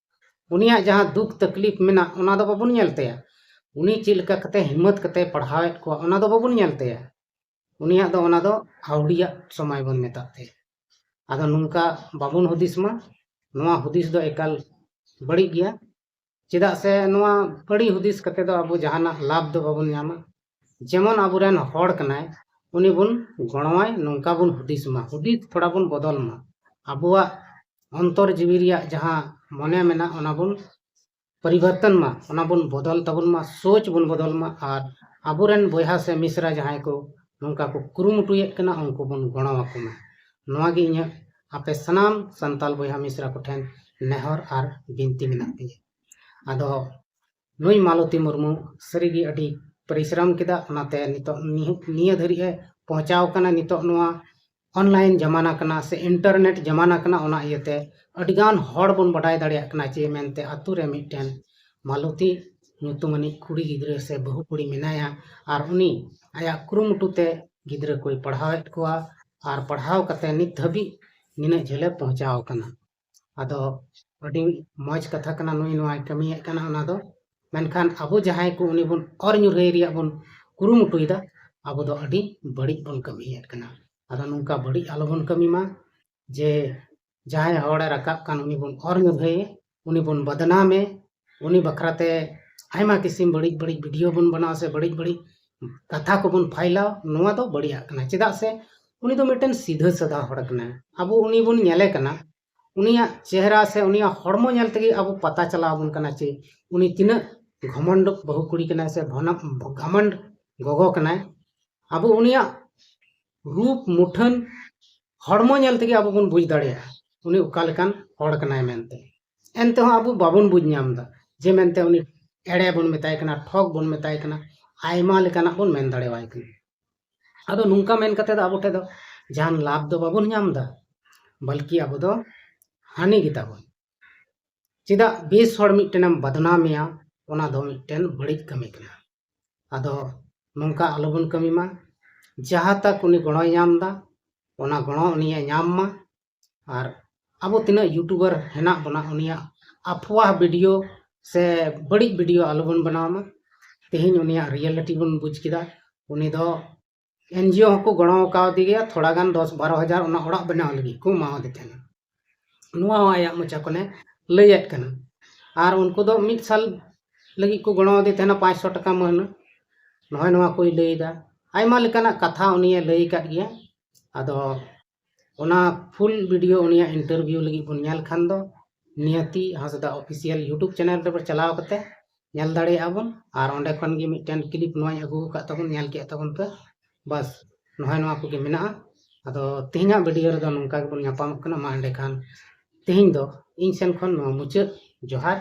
ᱩᱱᱤᱭᱟᱜ ᱡᱟᱦᱟᱸ ᱫᱩᱠ ᱛᱟᱠᱞᱤᱯ ᱢᱮᱱᱟᱜ, ᱚᱱᱟ ᱫᱚ ᱵᱟᱵᱚᱱ ᱧᱮᱞ ᱛᱟᱭᱟ᱾ ᱩᱱᱤ ᱪᱮᱫ ᱞᱮᱠᱟ ᱠᱟᱛᱮ ᱦᱤᱢᱢᱚᱛ ᱠᱟᱛᱮ ᱯᱟᱲᱦᱟᱣᱮᱫ ᱠᱚᱣᱟ, ᱚᱱᱟ ᱫᱚ ᱵᱟᱵᱚᱱ ᱧᱮᱞ ᱛᱟᱭᱟ᱾ ᱩᱱᱤᱭᱟᱜ ᱫᱚ ᱚᱱᱟ ᱫᱚ ᱟᱹᱣᱲᱤᱭᱟᱜ ᱥᱚᱢᱚᱭ ᱵᱚᱱ ᱢᱮᱛᱟᱜ ᱛᱟᱭᱟ᱾ ᱟᱫᱚ ᱱᱚᱝᱠᱟ ᱵᱟᱵᱚᱱ ᱦᱩᱫᱤᱥ ᱢᱟ, ᱱᱚᱣᱟ ᱦᱩᱫᱤᱥ ᱫᱚ ᱮᱠᱟᱞ ᱵᱟᱹᱲᱤᱡ ᱜᱮᱭᱟ᱾ ᱪᱮᱫᱟᱜ ᱥᱮ ᱱᱚᱣᱟ ᱵᱟᱹᱲᱤᱡ ᱦᱩᱫᱤᱥ ᱠᱟᱛᱮ ᱫᱚ ᱟᱵᱚ ᱡᱟᱦᱟᱱᱟᱜ ᱞᱟᱵᱷ ᱫᱚ ᱵᱟᱵᱚᱱ ᱧᱟᱢᱟ᱾ ᱡᱮᱢᱚᱱ ᱟᱵᱚᱨᱮᱱ ᱦᱚᱲ ᱠᱟᱱᱟᱭ, ᱩᱱᱤ ᱵᱚᱱ ᱜᱚᱲᱚᱣᱟᱭ, ᱱᱚᱝᱠᱟ ᱵᱚᱱ ᱦᱩᱫᱤᱥ ᱢᱟ, ᱦᱩᱫᱤᱥ ᱛᱷᱚᱲᱟ ᱵᱚᱱ ᱵᱚᱫᱚᱞ ᱢᱟ᱾ ᱟᱵᱚᱣᱟᱜ ᱚᱱᱛᱚᱨ ᱡᱤᱣᱤ ᱨᱮᱭᱟᱜ ᱡᱟᱦᱟᱸ ᱢᱚᱱᱮ ᱢᱮᱱᱟᱜ, ᱚᱱᱟ ᱵᱚᱱ ᱯᱚᱨᱤᱵᱚᱨᱛᱚᱱ ᱢᱟ, ᱚᱱᱟ ᱵᱚᱱ ᱵᱚᱫᱚᱞ ᱛᱟᱵᱚᱱ ᱢᱟ, ᱥᱳᱪ ᱵᱚᱱ ᱵᱚᱫᱚᱞ ᱢᱟ, ᱟᱨ ᱟᱵᱚᱨᱮᱱ ᱵᱚᱭᱦᱟ ᱥᱮ ᱢᱤᱥᱨᱟ ᱡᱟᱦᱟᱸᱭ ᱠᱚ ᱱᱚᱝᱠᱟ ᱠᱚ ᱠᱩᱨᱩᱢᱩᱴᱩᱭᱮᱫ ᱠᱟᱱᱟ, ᱩᱱᱠᱩ ᱵᱚᱱ ᱜᱚᱲᱚ ᱟᱠᱚ ᱢᱟ᱾ ᱱᱚᱣᱟ ᱜᱮ ᱤᱧᱟᱹᱜ ᱟᱯᱮ ᱥᱟᱱᱟᱢ ᱥᱟᱱᱛᱟᱞ ᱵᱚᱭᱦᱟ ᱢᱤᱥᱨᱟ ᱠᱚᱴᱷᱮᱱ ᱱᱮᱦᱚᱨ ᱟᱨ ᱵᱤᱱᱛᱤ ᱢᱮᱱᱟᱜ ᱛᱤᱧᱟᱹ᱾ ᱟᱫᱚ ᱱᱩᱭ ᱢᱟᱞᱚᱛᱤ ᱢᱩᱨᱢᱩ ᱥᱟᱹᱨᱤᱜᱮ ᱟᱹᱰᱤ ᱯᱚᱨᱤᱥᱨᱚᱢ ᱠᱮᱫᱟ, ᱚᱱᱟᱛᱮ ᱱᱤᱛᱚᱜ ᱱᱤᱦ-, ᱱᱤᱭᱟᱹ ᱫᱷᱟᱹᱨᱤᱡ ᱮ ᱯᱳᱸᱣᱪᱷᱟᱣ ᱠᱟᱱᱟ᱾ ᱱᱤᱛᱚᱜ ᱱᱚᱣᱟ online ᱡᱟᱢᱟᱱᱟ ᱠᱟᱱᱟ ᱥᱮ internet ᱡᱟᱢᱟᱱᱟ ᱠᱟᱱᱟ, ᱚᱱᱟ ᱤᱭᱟᱹᱛᱮ ᱟᱹᱰᱤᱜᱟᱱ ᱦᱚᱲ ᱵᱚᱱ ᱵᱟᱰᱟᱭ ᱫᱟᱲᱮᱭᱟᱜ ᱠᱟᱱᱟ ᱡᱮ ᱢᱮᱱᱛᱮ ᱟᱛᱳ ᱨᱮ ᱢᱤᱫᱴᱮᱱ ᱢᱟᱞᱚᱛᱤ ᱧᱩᱛᱩᱢᱟᱱᱤᱡ ᱠᱩᱲᱤ ᱜᱤᱫᱽᱨᱟᱹ ᱥᱮ ᱵᱟᱹᱦᱩ ᱠᱩᱲᱤ ᱢᱮᱱᱟᱭᱟ, ᱟᱨ ᱩᱱᱤ ᱟᱭᱟᱜ ᱠᱩᱨᱩᱢᱩᱴᱩ ᱛᱮ ᱜᱤᱫᱽᱨᱟᱹ ᱠᱚᱭ ᱯᱟᱲᱦᱟᱣᱮᱫ ᱠᱚᱣᱟ, ᱟᱨ ᱯᱟᱲᱦᱟᱣ ᱠᱟᱛᱮ ᱱᱤᱛ ᱫᱷᱟᱹᱵᱤᱡ ᱱᱤᱱᱟᱹᱜ ᱡᱷᱟᱹᱞᱮ ᱯᱳᱸᱣᱪᱷᱟᱣ ᱟᱠᱟᱱᱟ᱾ ᱟᱫᱚ ᱟᱹᱰᱤ ᱢᱚᱡᱽ ᱠᱟᱛᱷᱟ ᱠᱟᱱᱟ, ᱱᱩᱭ ᱱᱚᱣᱟᱭ ᱠᱟᱹᱢᱤᱭᱮᱫ ᱠᱟᱱᱟ ᱚᱱᱟ ᱫᱚ᱾ ᱢᱮᱱᱠᱷᱟᱱ ᱟᱵᱚ ᱡᱟᱦᱟᱸᱭ ᱠᱚ ᱩᱱᱤ ᱵᱚᱱ ᱚᱨ ᱧᱩᱨᱦᱟᱹᱭ ᱨᱮᱭᱟᱜ ᱵᱚᱱ ᱠᱩᱨᱩᱢᱩᱴᱩᱭᱮᱫᱟ, ᱟᱵᱚ ᱫᱚ ᱟᱹᱰᱤ ᱵᱟᱹᱲᱤᱡ ᱵᱚᱱ ᱠᱟᱹᱢᱤᱭᱮᱫ ᱠᱟᱱᱟ᱾ ᱟᱫᱚ ᱱᱚᱝᱠᱟ ᱵᱟᱹᱲᱤᱡ ᱟᱞᱚ ᱵᱚᱱ ᱠᱟᱹᱢᱤ ᱢᱟ, ᱡᱮ ᱡᱟᱦᱟᱸᱭ ᱦᱚᱲᱮ ᱨᱟᱠᱟᱵ ᱠᱟᱱ ᱩᱱᱤ ᱵᱚᱱ ᱚᱨ ᱧᱩᱨᱦᱟᱹᱭᱮ, ᱩᱱᱤ ᱵᱚᱱ ᱵᱚᱫᱱᱟᱢᱮ, ᱩᱱᱤ ᱵᱟᱠᱷᱨᱟᱛᱮ ᱟᱭᱢᱟ ᱠᱤᱥᱤᱢ ᱵᱟᱹᱲᱤᱡ ᱵᱟᱹᱲᱤᱡ video ᱵᱚᱱ ᱵᱮᱱᱟᱣᱟ ᱥᱮ ᱵᱟᱹᱲᱤᱡ ᱵᱟᱹᱲᱤᱡ ᱠᱟᱛᱷᱟ ᱠᱚᱵᱚᱱ ᱯᱷᱟᱭᱞᱟᱣ, ᱱᱚᱣᱟ ᱫᱚ ᱵᱟᱹᱲᱤᱡᱟᱜ ᱠᱟᱱᱟ᱾ ᱪᱮᱫᱟᱜ ᱥᱮ ᱩᱱᱤ ᱫᱚ ᱢᱤᱫᱴᱮᱱ ᱥᱤᱫᱷᱟᱹ ᱥᱟᱫᱟ ᱦᱚᱲ ᱠᱟᱱᱟᱭ᱾ ᱟᱵᱚ ᱩᱱᱤ ᱵᱚᱱ ᱧᱮᱞᱮ ᱠᱟᱱᱟ, ᱩᱱᱤᱭᱟᱜ ᱪᱮᱦᱨᱟ ᱥᱮ ᱩᱱᱤᱭᱟᱜ ᱦᱚᱲᱢᱚ ᱧᱮᱞ ᱛᱮᱜᱮ ᱟᱵᱚ ᱯᱟᱛᱟ ᱪᱟᱞᱟᱣ ᱟᱵᱚᱱ ᱠᱟᱱᱟ ᱡᱮ ᱩᱱᱤ ᱛᱤᱱᱟᱹᱜ ᱜᱷᱚᱢᱚᱱᱰ ᱵᱟᱹᱦᱩ ᱠᱩᱲᱤ ᱠᱟᱱᱟᱭ ᱥᱮ ᱵᱷᱚᱱᱟ-, ᱜᱷᱟᱢᱚᱱᱰ ᱜᱚᱜᱚ ᱠᱟᱱᱟᱭ᱾ ᱟᱵᱚ ᱩᱱᱤᱭᱟᱜ ᱨᱩᱯ ᱢᱩᱴᱷᱟᱹᱱ ᱦᱚᱲᱢᱚ ᱧᱮᱞ ᱛᱮᱜᱮ ᱟᱵᱚ ᱵᱚᱱ ᱵᱩᱡᱽ ᱫᱟᱲᱮᱭᱟᱜᱼᱟ ᱩᱱᱤ ᱚᱠᱟ ᱞᱮᱠᱟᱱ ᱦᱚᱲ ᱠᱟᱱᱟᱭ ᱢᱮᱱᱛᱮ᱾ ᱮᱱᱛᱮᱦᱚᱸ ᱟᱵᱚ ᱵᱟᱵᱚᱱ ᱵᱩᱡᱽ ᱧᱟᱢ ᱮᱫᱟ ᱡᱮ ᱢᱮᱱᱛᱮ ᱩᱱᱤ ᱮᱲᱮ ᱵᱚᱱ ᱢᱮᱛᱟᱭ ᱠᱟᱱᱟ, ᱴᱷᱚᱠ ᱵᱚᱱ ᱢᱮᱛᱟᱭ ᱠᱟᱱᱟ, ᱟᱭᱢᱟ ᱞᱮᱠᱟᱱᱟᱜ ᱵᱚᱱ ᱢᱮᱱ ᱫᱟᱲᱮᱣᱟᱭ ᱠᱟᱱᱟ᱾ ᱟᱫᱚ ᱱᱚᱝᱠᱟ ᱢᱮᱱ ᱠᱟᱛᱮ ᱫᱚ ᱟᱵᱚ ᱴᱷᱮᱱ ᱫᱚ ᱡᱟᱦᱟᱱ ᱞᱟᱵᱷ ᱫᱚ ᱵᱟᱵᱚᱱ ᱧᱟᱢ ᱮᱫᱟ, ᱵᱚᱞᱠᱤ ᱟᱵᱚ ᱫᱚ ᱦᱟᱹᱱᱤ ᱜᱮᱛᱟ ᱵᱚᱱ᱾ ᱪᱮᱫᱟᱜ ᱵᱮᱥ ᱦᱚᱲ ᱢᱤᱫᱴᱮᱱᱮᱢ ᱵᱟᱫᱱᱟᱢᱮᱭᱟ, ᱚᱱᱟ ᱫᱚ ᱢᱤᱫᱴᱮᱱ ᱵᱟᱹᱲᱤᱡ ᱠᱟᱹᱢᱤ ᱠᱟᱱᱟ᱾ ᱟᱫᱚ ᱱᱚᱝᱠᱟ ᱟᱞᱚᱵᱚᱱ ᱠᱟᱹᱢᱤ ᱢᱟ᱾ ᱡᱟᱦᱟᱸ ᱛᱟᱠ ᱩᱱᱤ ᱜᱚᱲᱚᱭ ᱧᱟᱢ ᱮᱫᱟ, ᱚᱱᱟ ᱜᱚᱲᱚ ᱩᱱᱤᱭᱮ ᱧᱟᱢ ᱢᱟ᱾ ᱟᱨ ᱟᱵᱚ ᱛᱤᱱᱟᱹᱜ YouTuber ᱦᱮᱱᱟᱜ ᱵᱚᱱᱟ, ᱩᱱᱤᱭᱟᱜ ᱟᱯᱷᱣᱟᱦ video ᱥᱮ ᱵᱟᱹᱲᱤᱡ video ᱟᱞᱚᱵᱚᱱ ᱵᱮᱱᱟᱣ ᱢᱟ᱾ ᱛᱮᱦᱮᱧ ᱩᱱᱤᱭᱟᱜ reality ᱵᱚᱱ ᱵᱩᱡᱽ ᱠᱮᱫᱟ᱾ ᱩᱱᱤ ᱫᱚ NGO ᱦᱚᱸᱠᱚ ᱜᱚᱲᱚ ᱠᱟᱣᱫᱮ ᱜᱮᱭᱟ, ᱛᱷᱚᱲᱟ ᱜᱟᱱ ᱫᱚᱥ ᱵᱟᱨᱚ ᱦᱟᱡᱟᱨ ᱚᱱᱟ ᱚᱲᱟᱜ ᱵᱮᱱᱟᱣ ᱞᱟᱹᱜᱤᱫ ᱠᱚ ᱮᱢᱟᱣᱟᱫᱮ ᱛᱟᱦᱮᱱᱟ᱾ ᱱᱚᱣᱟ ᱦᱚᱸ ᱟᱭᱟᱜ ᱢᱚᱪᱟ ᱠᱷᱚᱱᱮ ᱞᱟᱹᱭᱮᱫ ᱠᱟᱱᱟ᱾ ᱟᱨ ᱩᱱᱠᱩ ᱫᱚ ᱢᱤᱫ ᱥᱟᱞ ᱞᱟᱹᱜᱤᱫ ᱠᱚ ᱜᱚᱲᱚ ᱟᱫᱮ ᱛᱟᱦᱮᱱᱟ ᱯᱟᱸᱪᱥᱚ ᱴᱟᱠᱟ ᱢᱟᱹᱦᱱᱟᱹ᱾ ᱱᱚᱜᱼᱚᱭ ᱱᱚᱣᱟ ᱠᱚᱭ ᱞᱟᱹᱭᱫᱟ, ᱟᱭᱢᱟ ᱞᱮᱠᱟᱱᱟᱜ ᱠᱟᱛᱷᱟ ᱩᱱᱤᱭᱮ ᱞᱟᱹᱭ ᱟᱠᱟᱫ ᱜᱮᱭᱟ᱾ ᱟᱫᱚ ᱚᱱᱟ full video ᱩᱱᱤᱭᱟᱜ interview ᱞᱟᱹᱜᱤᱫ ᱵᱚᱱ ᱧᱮᱞ ᱠᱷᱟᱱ ᱫᱚ ᱱᱤᱦᱟᱹᱛᱤ ᱦᱟᱸᱥᱫᱟ Official YouTube channel ᱨᱮᱵᱚ ᱪᱟᱞᱟᱣ ᱠᱟᱛᱮ ᱧᱮᱞ ᱫᱟᱲᱮᱭᱟᱜᱼᱟ ᱵᱚᱱ᱾ ᱟᱨ ᱚᱸᱰᱮ ᱠᱷᱚᱱ ᱜᱮ ᱢᱤᱫᱴᱮᱱ clip ᱱᱚᱣᱟᱧ ᱟᱹᱜᱩ ᱟᱠᱟᱫ ᱛᱟᱵᱚᱱ, ᱧᱮᱞ ᱠᱮᱫ ᱛᱟᱵᱚᱱ ᱯᱮ᱾ ᱵᱟᱥ, ᱱᱚᱜᱼᱚᱭ ᱱᱚᱣᱟ ᱠᱚᱜᱮ ᱢᱮᱱᱟᱜᱼᱟ᱾ ᱟᱫᱚ ᱛᱮᱦᱮᱧᱟᱜ video ᱨᱮᱫᱚ ᱱᱚᱝᱠᱟ ᱜᱮᱵᱚᱱ ᱧᱟᱯᱟᱢᱚᱜ ᱠᱟᱱᱟ᱾ ᱢᱟ ᱮᱸᱰᱮᱠᱷᱟᱱ ᱛᱮᱦᱮᱧ ᱫᱚ ᱤᱧ ᱥᱮᱱ ᱠᱷᱚᱱ ᱱᱚᱣᱟ ᱢᱩᱪᱟᱹᱫ᱾ ᱡᱚᱦᱟᱨ᱾